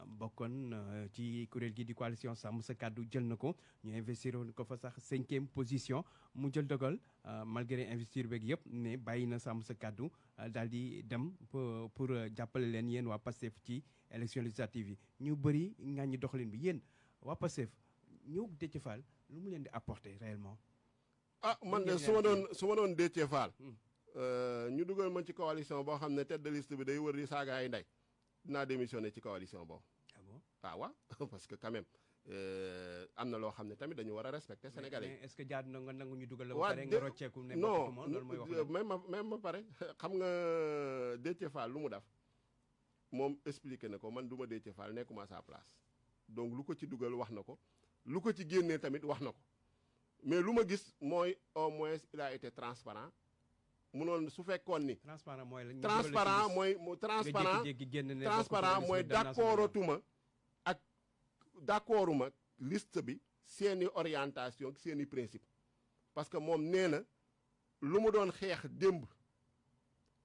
B: bokkoon ci kuréel gi di coalition Sàmm Sa Kàddu jël na ko ñu investir woon ko fa sax 5e position mu jël dogal malgré investiture beeg yëpp ne bàyyi na Sàmm Sa Kàddu daal di dem pour jàppale leen yéen waa Pastef ci élection législative yi ñu bëri nga ñi doxalin bi yéen waa Pastef ñëw Déthié Fall lu mu leen di apporter réellement.
A: man de su ma doon Déthié Fall ñu dugal ma ci coalition boo xam ne tête de liste bi day wër di saaga ay ndey dinaa démissionné ci coalition boobu.
B: ah bon
A: waaw parce que quand même am na loo xam ne tamit dañu war a respecter Sénégalais yi.
B: mais est-ce que jaadu na nga nangu ñu dugal la ba pare nga rocceeku ne
A: non même ma pare xam nga Déthié Fall lu mu def moom expliqué na ko man du ma Déthié Fall nekkuma à sa place donc lu ko ci dugal wax na ko lu ko ci génnee tamit wax na ko mais lu ma gis mooy au moins il a été transparent munoon su fekkoon ni.
B: transparent mooy la
A: transparent mooy transparent mooy d'accorduma ak d'accorduma liste bi seeni orientation seeni principe parce que moom nee na lu mu doon xeex démb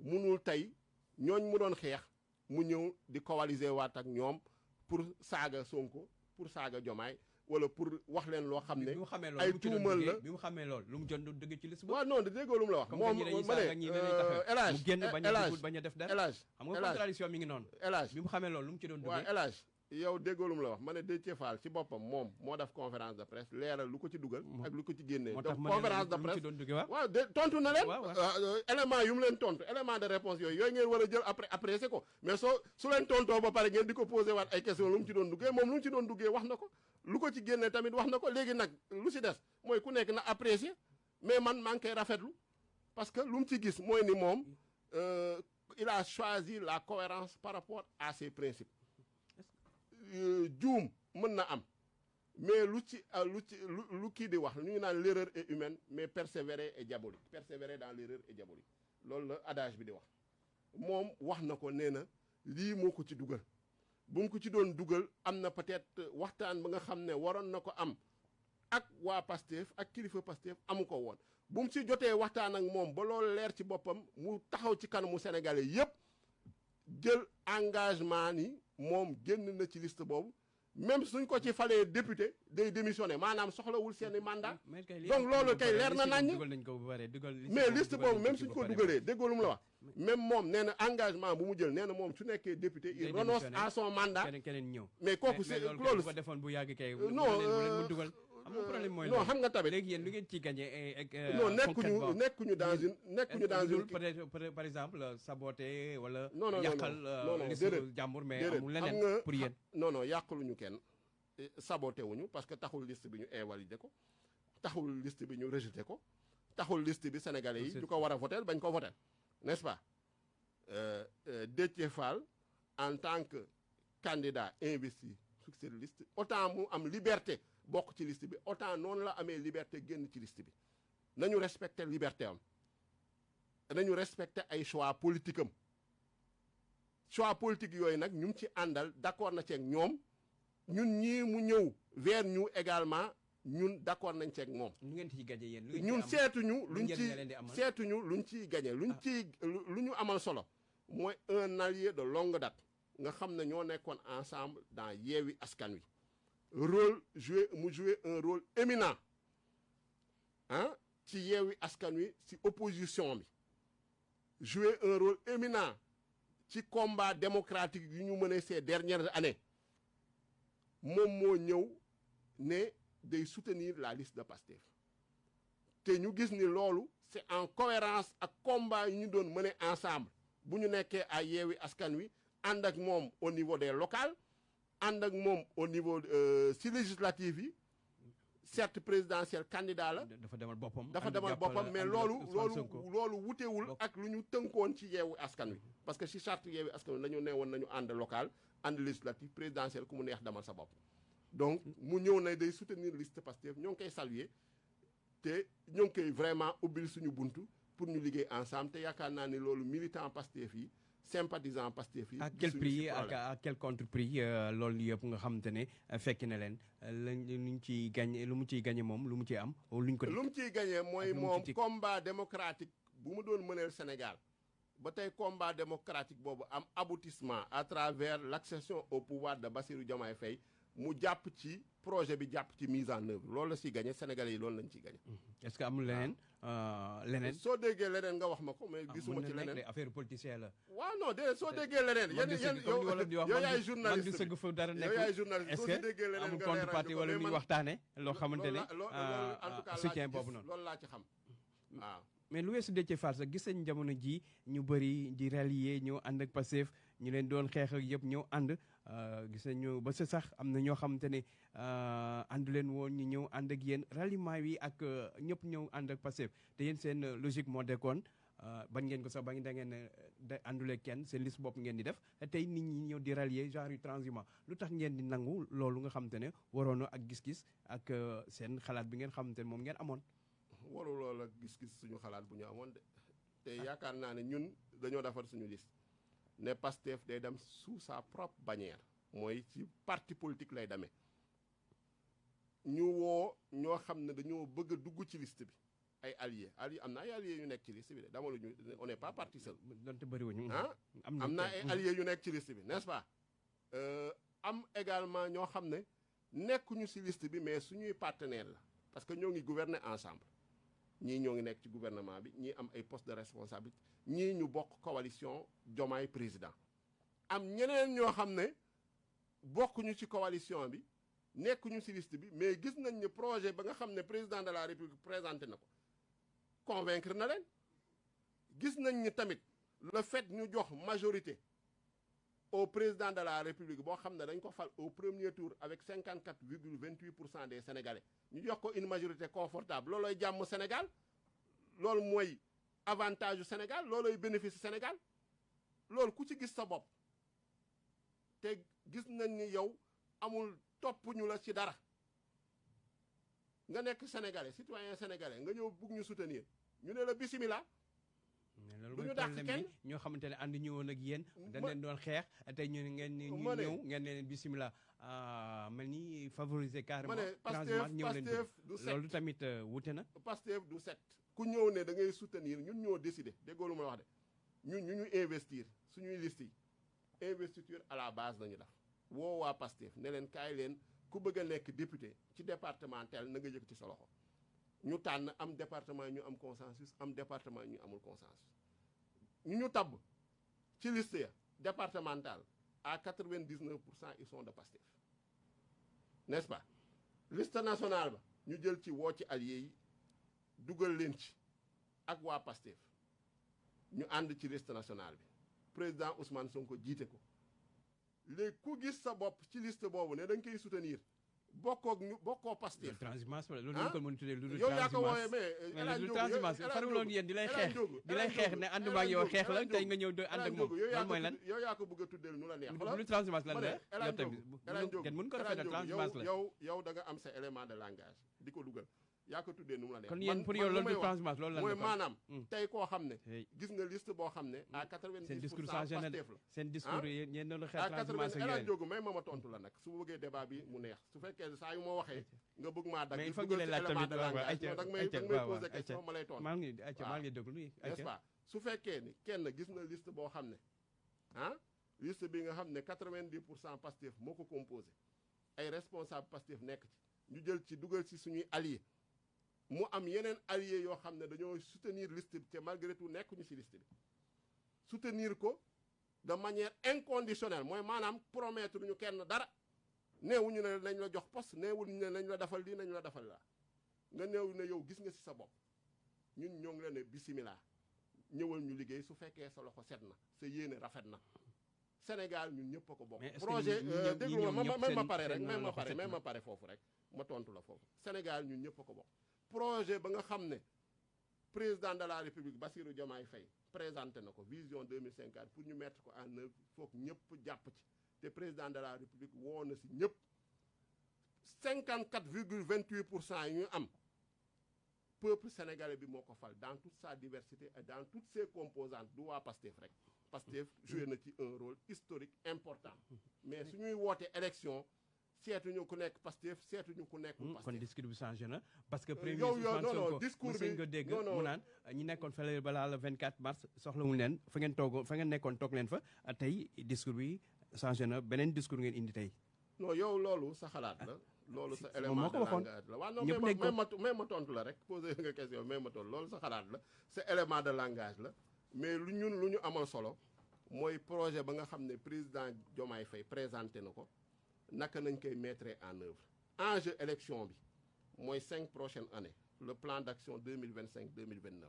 A: munul tey ñooñ mu doon xeex mu ñëw di coaliser waat ak ñoom pour saaga Sonko pour saaga Diomaye wala pour wax leen loo xam ne ay tuumal la
B: bi mu xamee loolu lu mu jot dëgg ci liste bi.
A: waaw non de déggoo lu mu la wax moom ma ne
B: mu génn bañ a def dara
A: élage
B: xam nga contradiction mi ngi noonu
A: élage
B: bi mu xamee loolu lu mu ci doon duggee.
A: waaw élage yow déggoo lu mu la wax ma ne Déthié Fall ci boppam moom moo def conférence de presse leeral lu ko ci dugal ak lu ko ci génnee donc conférence de presse waaw de tontu na leen élément yu mu leen tontu élément de réponse yooyu ngeen war a jël après apprécier ko mais su leen tontoo ba pare ngeen di ko posé waat ay question lu mu ci doon duggee moom lu mu ci doon duggee wax na ko lu ko ci génnee tamit wax na ko léegi nag lu si des mooy ku nekk na apprécier mais man maa ngi koy rafetlu parce que lu mu ci gis mooy ni moom il a choisi la cohérence par rapport à ses principes juum mën na am mais lu kii di wax ñu ngi naan l'erreur est humaine mais persévérer est diabolique persévérer dans l'erreur est diabolique loolu la adage bi di wax moom wax na ko nee na lii moo ko ci dugal bu mu ko ci doon dugal am na peut-être waxtaan ba nga xam ne waroon na ko am ak waa Pastef ak kilifa Pastef amu ko woon bu mu ci jotee waxtaan ak moom ba loolu leer ci boppam mu taxaw ci kanamu Sénégalais yépp jël engagement ni moom génn na ci liste boobu même suñ ko ci falee député day démissionné maanaam soxlawul seeni mandat donc loolu kay leer na naññ mais liste boobu même suñ ko dugalee déggoo lu mu la wax même moom nee na engagement bu mu jël nee na moom su nekkee député il renonce à son mandat mais kooku c'est loolu
B: ko defoon bu yàgg kay
A: non xam nga tamit
B: léegi yéen lu ngeen ci gagné
A: non nekkuñu dans une
B: peut-être par exemple saboter wala
A: non
B: yàqal liste jàmbur mais amul leneen pour yéen
A: non yàqaluñu kenn saboté wuñu parce que taxul liste bi ñu invalidé ko taxul liste bi ñu rejeté ko taxul liste bi sénégalais yi du ko war a voter bañ ko voter n'est-ce pas Déthié Fall en tant que candidat investi sur cette liste autant mu am liberté bokk ci liste bi autant noonu la amee liberté génn ci liste bi nañu respecter liberté am nañu respecter ay choix politique am choix politique yooyu nag ñu ngi ci àndal d'accord na ceeg ñoom ñun ñii mu ñëw vers ñu également ñun d'accord nañ ceeg moom.
B: lu ngeen ciy gagné yéen
A: ñun seetuñu luñ ciy gagné lu ñu amal solo mooy un allié de longue date nga xam ne ñoo nekkoon ensemble dans Yewwi Askan Wi mu jouer un rôle éminent ci Yewwi Askan Wi ci opposition bi jouer un rôle éminent ci combat démocratique yu ñu mené ces dernières années moom moo ñëw ne day soutenir la liste de Pastef te ñu gis ni loolu c'est en cohérence ak combat yu ñu doon mené ensemble bu ñu nekkee à Yewwi Askan Wi ànd ak moom au niveau des locales ànd ak moom au niveau si législative yi certes présidentiel candidat la
B: dafa demal
A: boppam mais loolu wutewul ak lu ñu tënkoon ci Yewwi Askan Wi parce que si charte Yewwi Askan Wi dañu ne woon nañu ànd local ànd législative présidentiel ku mu neex demal sa bopp donc mu ñëw na day soutenir liste Pastef ñoo ngi koy saluer te ñoo ngi koy vraiment ubbil suñu buntu pour ñu liggéey ensemble te yaakaar naa ni loolu militant Pastef yi sympathisant Pastef yi.
B: à quel prix à quel contre-prix loolu yëpp nga xamante ne fekk na leen lu mu ciy gagné moom lu mu ciy am. lu
A: mu ciy gagné mooy moom combat démocratique bu mu doon mëneel Sénégal ba tey combat démocratique boobu am aboutissement à travers l'accession au pouvoir de Bassirou Diomaye Faye mu jàpp ci projet bi jàpp ci mise en œuvre loolu la ciy gagné Sénégalais yi loolu lañ ciy gagné.
B: est-ce que amul leneen.
A: soo déggee leneen nga wax ma ko mais gisuma ci leneen
B: affaire politicien la.
A: waaw non déedéet soo déggee leneen. yow yaay journaliste bi yow yaay journaliste soo déggee leneen
B: amul contrepartie wala lu ñuy waxtaane loo xamante ne soutien boobu noonu
A: loolu laa ci xam waaw.
B: mais lu weesu Déthié Fall sax gis nañ jamono ji ñu bëri di rallier ñëw ànd ak Pastef ñu leen doon xeex ak yëpp ñëw ànd gis nañu ba sax am na ñoo xamante ne àndu leen woon ñu ñëw ànd ak yéen ralliement yi ak ñëpp ñëw ànd ak Pastef te yéen seen logique moo dekkoon bañ ngeen ko sax ba da ngeen da àndule kenn seen liste bopp ngeen di def tey nit ñi ñëw di rallier genre yu transhumant lu tax ngeen di nangu loolu nga xamante ne waroon ak gis-gis ak seen xalaat bi ngeen xamante ne moom ngeen amoon.
A: waru loolu ak gis-gis suñu xalaat bu ñu amoon de te yaakaar naa ne ñun dañoo defar suñu liste ne Pastef day dem sous sa propre bannière mooy ci parti politique lay demee ñu woo ñoo xam ne dañoo bëgg a dugg ci liste bi ay alliés am na ay alliés yu nekk ci liste bi de dama la ñu on n'est pas parti seul.
B: donte bëriwuñu.
A: ah am na ay alliés yu nekk ci liste bi n'est-ce pas. am également ñoo xam ne nekkuñu ci liste bi mais suñuy partenaire la parce que ñoo ngi gouverner ensemble ñii ñoo ngi nekk ci gouvernement bi ñii am ay postes de responsabilité ñii ñu bokk coalition Diomaye président am ñeneen ñoo xam ne bokkuñu ci coalition bi nekkuñu ci liste bi mais gis nañ ne projet ba nga xam ne président de la république présenté na ko convaincre na leen gis nañ ni tamit le fait ñu jox majorité au président de la république boo xam ne dañ ko fal au premier tour avec 54,28% des sénégalais ñu jox ko une majorité confortable loolooy jàmm Sénégal loolu mooy avantage du Sénégal loolooy bénéfice du Sénégal loolu ku ci gis sa bopp te gis nañ ni yow amul topp ñu la ci dara nga nekk sénégalais citoyen sénégalais nga ñëw bugg ñu soutenir ñu ne la bisimilah.
B: du ñu dàq kenn ñoo xamante ne ànd ñu woon ak yéen. dañ leen doon xeex tey ñu ngeen ñu ñëw ngeen ne leen bisimilah mel ni favoriser carrément.
A: Pastef du set
B: loolu tamit wute na.
A: Pastef du set ku ñëw ne da ngay soutenir ñun ñoo décider déggoo lu ma wax de ñun ñu investir suñuy liste yi investiture à la base lañu def woo waa Pastef ne leen kaay leen ku bëgg a nekk député ci département tel na nga yëkkati sa loxo ñu tànn am département ñu am consensus am département ñu amul consensus ñu tabb ci liste ya départemental à 99% ils sont de Pastef n'est-ce pas liste nationale ba ñu jël ci woo ci alliés yi dugal leen ci ak waa Pastef ñu ànd ci liste nationale bi président Ousmane Sonko jiite ko léegi ku gis sa bopp ci liste boobu ne da nga koy soutenir bokkoo Pastef.
B: transhumance loolu ñu ko mën a tuddee lu dul
A: yow yaa ko wooyee mais
B: lu transhumance faruloon yéen di lay xeex ne ànduma ak yow xeex la tey nga ñëw do ànd ak moom loolu mooy lan
A: yow yaa ko bëgg a tuddee nu la neex
B: lu transhumance lan la yow tamit kenn mën ko rafetlu transhumance la
A: yow da nga am sa élément de langage di ko dugal yaa ko tuddee nu mu la neex
B: kon yéen pour yow loolu du transhumance loolu lan
A: mooy maanaam tey koo xam ne gis nga liste boo xam ne à 90%
B: seen discours changé na seen discours yéen doon xeex
A: à
B: transhumance
A: 80 El Hadj may ma tontu la nag su ma bëggee débat bi mu neex su fekkee saa yu ma waxee nga bëgg maa dagg
B: mais il faut que ñu lay laaj tamit
A: dag may poser question ma lay tontu
B: maa ngi déglu
A: n'est-ce pas su fekkee ni kenn gis na liste boo xam ne liste bi nga xam ne 90% Pastef moo ko composé ay responsable Pastef nekk ci ñu jël ci dugal ci suñuy alliés mu am yeneen alliés yoo xam ne dañoo soutenir liste bi te malgré tout nekkuñu ci liste bi soutenir ko de manière inconditionnelle mooy maanaam promettre ñu kenn dara neewuñu ne nañ la jox poste neewuñu ne nañ la defal lii nañ la defal laa nga néew ne yow gis nga ci sa bopp ñun ñoo ngi la ne bisimilah ñëwal ñu liggéey su fekkee sa loxo set na sa yéene rafet na Sénégal ñun ñëpp a ko bokk. projet déglu ma même ma pare rek même ma pare foofu rek ma tontu la foofu Sénégal ñun ñëpp a ko bokk. projet ba nga xam ne président de la République Bassirou Diomaye Faye présenté na ko vision 2050 pour ñu mettre ko en œuvre foog ñëpp jàpp ci te président de la République woo na si ñëpp 54,28% yi ñu am peuple sénégalais bi moo ko fal dans toute sa diversité et dans toutes ses composantes du waa Pastef rek Pastef joué na ci un rôle historique important mais suñuy woote élection seetuñu ku nekk Pastef seetuñu ku nekk Pastef
B: kon discours bi changé na parce que premier Ousmane Sonko discours bi nga dégg mu naan ñi nekkoon fële balaa le 24 mars soxlawuñu leen fa ngeen nekkoon toog leen fa tey discours bi changé na beneen discours ngeen indi tey
A: non yow loolu sa xalaat la loolu sa élément de langage la waaw non même ma tontu la rek posé nga question même ma tontu loolu sa xalaat la sa élément de langage la mais lu ñu amal solo mooy projet ba nga xam ne président Diomaye Faye présenté na ko naka nañ koy mettre en œuvre enjeu élection bi mooy 5 prochaines années le plan d'action 2025-2029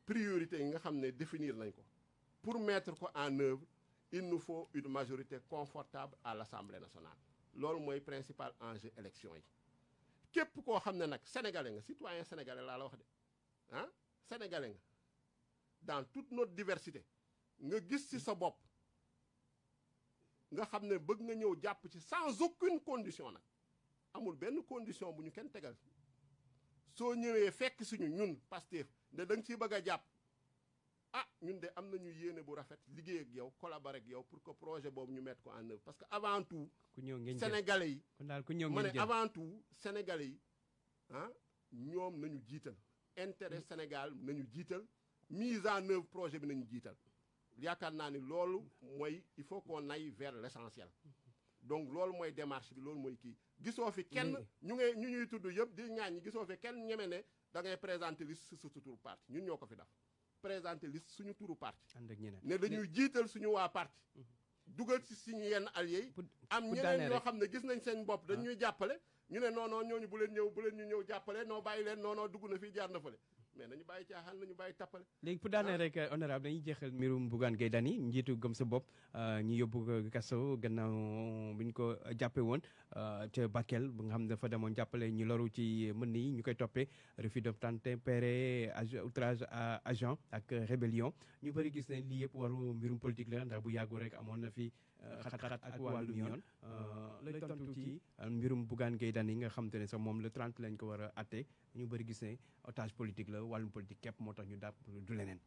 A: priorité yi nga xam ne définir nañ ko pour mettre ko en œuvre il nous faut une majorité confortable à l'Assemblée nationale loolu mooy principal enjeu élection yi képp koo xam ne nag sénégalais nga citoyen sénégalais laa la wax de sénégalais nga dans toute notre diversité nga gis ci sa bopp nga xam ne bëgg nga ñëw jàpp ci sans aucune condition nag amul benn condition bu ñu kenn tegal soo ñëwee fekk suñu ñun Pastef ne da nga ciy bëgg a jàpp ah ñun de am nañu yéene bu rafet liggéey ak yow collaborer ak yow pour que projet boobu ñu mettre ko en œuvre parce que avant tout sénégalais yi ma ne avant tout sénégalais yi ah ñoom nañu jiital intérêt Sénégal nañu jiital mise en œuvre projet bi nañu jiital yaakaar naa ni loolu mooy il faut qu'on aille vers l'essentiel donc loolu mooy démarche bi loolu mooy kii gisoo fi kenn ñu ñuy tudd yëpp di ñaan ñi gisoo fi kenn ñeme ne da ngay présenter liste su turu parti ñun ñoo ko fi def présenter liste suñu turu parti ne dañuy jiital suñu waa parti dugal ci suñu yenn alliés yi am ñeneen ñoo xam ne gis nañ seen bopp dañuy jàppale ñu ne non non ñooñu bu leen ñu ñëw jàppale noo bàyyi leen non non dugg na fii jaar na fële mais nañu bàyyi caaxaan nañu bàyyi tappale
B: léegi pour daanee rek honorable dañuy jeexal mbirum Bougane Gueye Dany njiitu gëm sa bopp ñu yóbbu ko kaso gannaaw bi ñu ko jàppe woon ca Bakel bu nga xam ne dafa demoon jàppale ñu loru ci mën yi ñu koy toppee refus d'obtempérer outrage à agent ak rébellion ñu bëri gis ne lii yëpp waru mbirum politique la ndax bu yàggu rek amoon na fi xat-xat ak wàllum yoon lay tontu ci mbirum Bougane Gueye Dany nga xam te ne sax moom le 30 lañ ko war a atte ñu bëri gis ne otage politique la wàllum politique képp moo tax ñu dàpp du leneen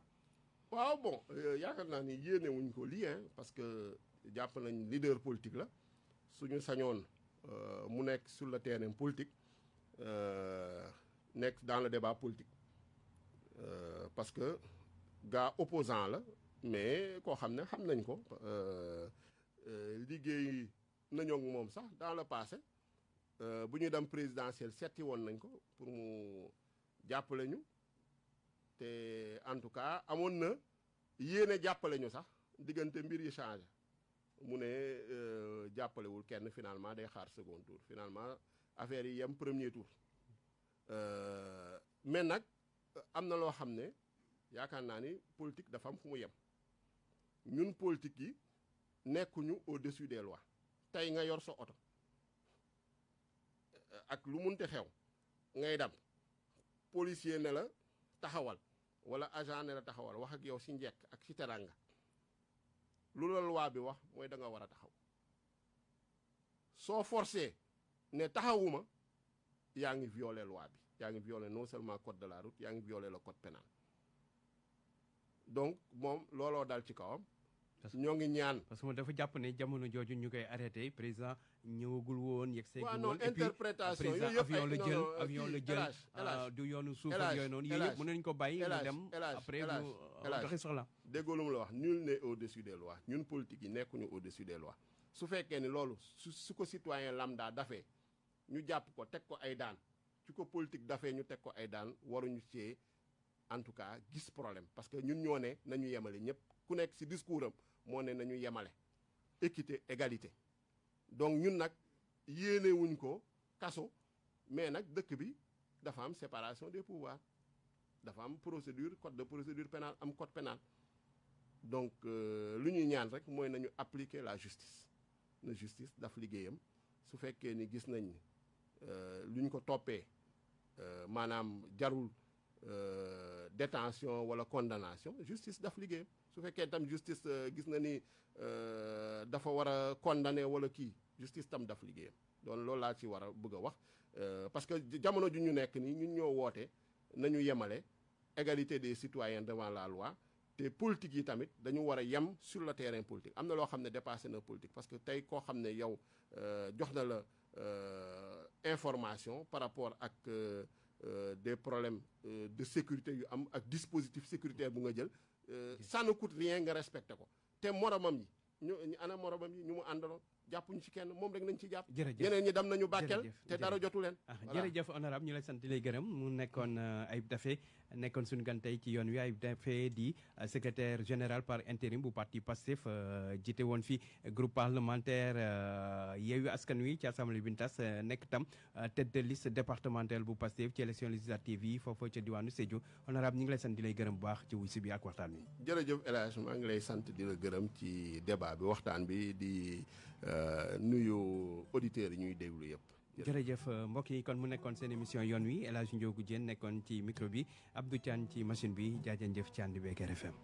A: waaw bon yaakaar naa ni yéene wuñ ko lii parce que jàpp nañ leader politique la suñu sañoon mu nekk sur le terrain politique nekk dans le débat politique parce que gars opposant la mais koo xam ne xam nañ ko liggéey nañoo ak moom sax dans le passé bu ñu dem présidentielle setti woon nañ ko pour mu jàppale ñu te en tout cas amoon na yéene jàppale ñu sax diggante mbir yi changé mu ne jàppalewul kenn finalement day xaar second tour finalement affaire yi yem premier tour mais nag am na loo xam ne yaakaar naa ni politique dafa am fu mu yem ñun politique yi nekkuñu au-dessus des lois tey nga yor sa oto ak lu munte xew ngay dem policier ne la taxawal wala agent ne la taxawal wax ak yow si njekk ak si teranga lu la loi bi wax mooy da nga war a taxaw soo forcé ne taxawuma yaa ngi violer loi bi yaa ngi violer non seulement code de la route yaa ngi violer le code pénal donc moom looloo dal ci kawam ñoo ngi ñaan
B: parce que moom dafa jàpp ne jamono jooju ñu koy arrêté président ñëwagul woon yegg seegul woon
A: non interprétation yooyu yëpp
B: avion la jël du yoonu suuf ak yooyu noonu yooyu yëpp mën nañu ko bàyyi mu dem après mu doxi soxla
A: déggoo lu mu la wax nul n'est au-dessus des lois ñun politique yi nekkuñu au-dessus des lois su fekkee ni loolu su ko citoyen lambda dafee ñu jàpp ko teg ko ay daan su ko politique dafee ñu teg ko ay daan waruñu cee en tout cas gis problème parce que ñun ñoo ne nañu yemale ñëpp ku nekk ci discours am moo ne nañu yemale équité égalité donc ñun nag yéene wuñ ko kaso mais nag dëkk bi dafa am séparation des pouvoirs dafa am procédure code de procédure pénale am code pénal donc lu ñuy ñaan rek mooy nañu appliquer la justice na justice daf liggéeyam su fekkee ni gis nañ lu ñu ko toppee maanaam jarul détention wala condamnation justice daf liggéeyam su fekkee tam justice gis na ni dafa war a condamner wala kii justice tam daf liggéeyam donc loolu laa ci war a bëgg a wax parce que jamono ju ñu nekk nii ñun ñoo woote nañu yemale égalité des citoyens devant la loi te politique yi tamit dañu war a yem sur le terrain politique am na loo xam ne dépassé na politique parce que tey koo xam ne yow jox na la information par rapport ak des problèmes de sécurité yu am ak dispositif sécuritaire bu nga jël ça ne coûte rien nga respecté ko te moromam yi ñu ana moromam yi ñu mu àndaloon jàppuñu ci kenn moom rek nañ ci jàpp ñeneen ñi dem nañu Bakel te dara jotu leen
B: jërëjëf honorable ñu lay sant di lay gërëm mu nekkoon Ayib Daffé nekkoon suñu gan tey ci yoon wi Ayib Daffé di secrétaire général par intérim bu parti Pastef jiite woon fi groupe parlementaire Yewwi Askan Wi ci assemblée bi tas nekk tam tête de liste départementale bu Pastef ci élection législative yi foofu ca diwaanu Sédhiou honorable ñu ngi lay sant di lay gërëm bu baax ci wuy si bi ak waxtaan bi
A: jërëjëf El Hadj maa ngi lay sant di la gërëm ci débat bi waxtaan bi di nuyu auditeurs yi ñuy déglu yëpp
B: jërëjëf mbokk yi kon mu nekkoon seen émission yoon wi El Hadj Ndiogou Diène nekkoon ci micro bi Abdou Thiane ci machine bi jaajëf ci ànd beeg RFM.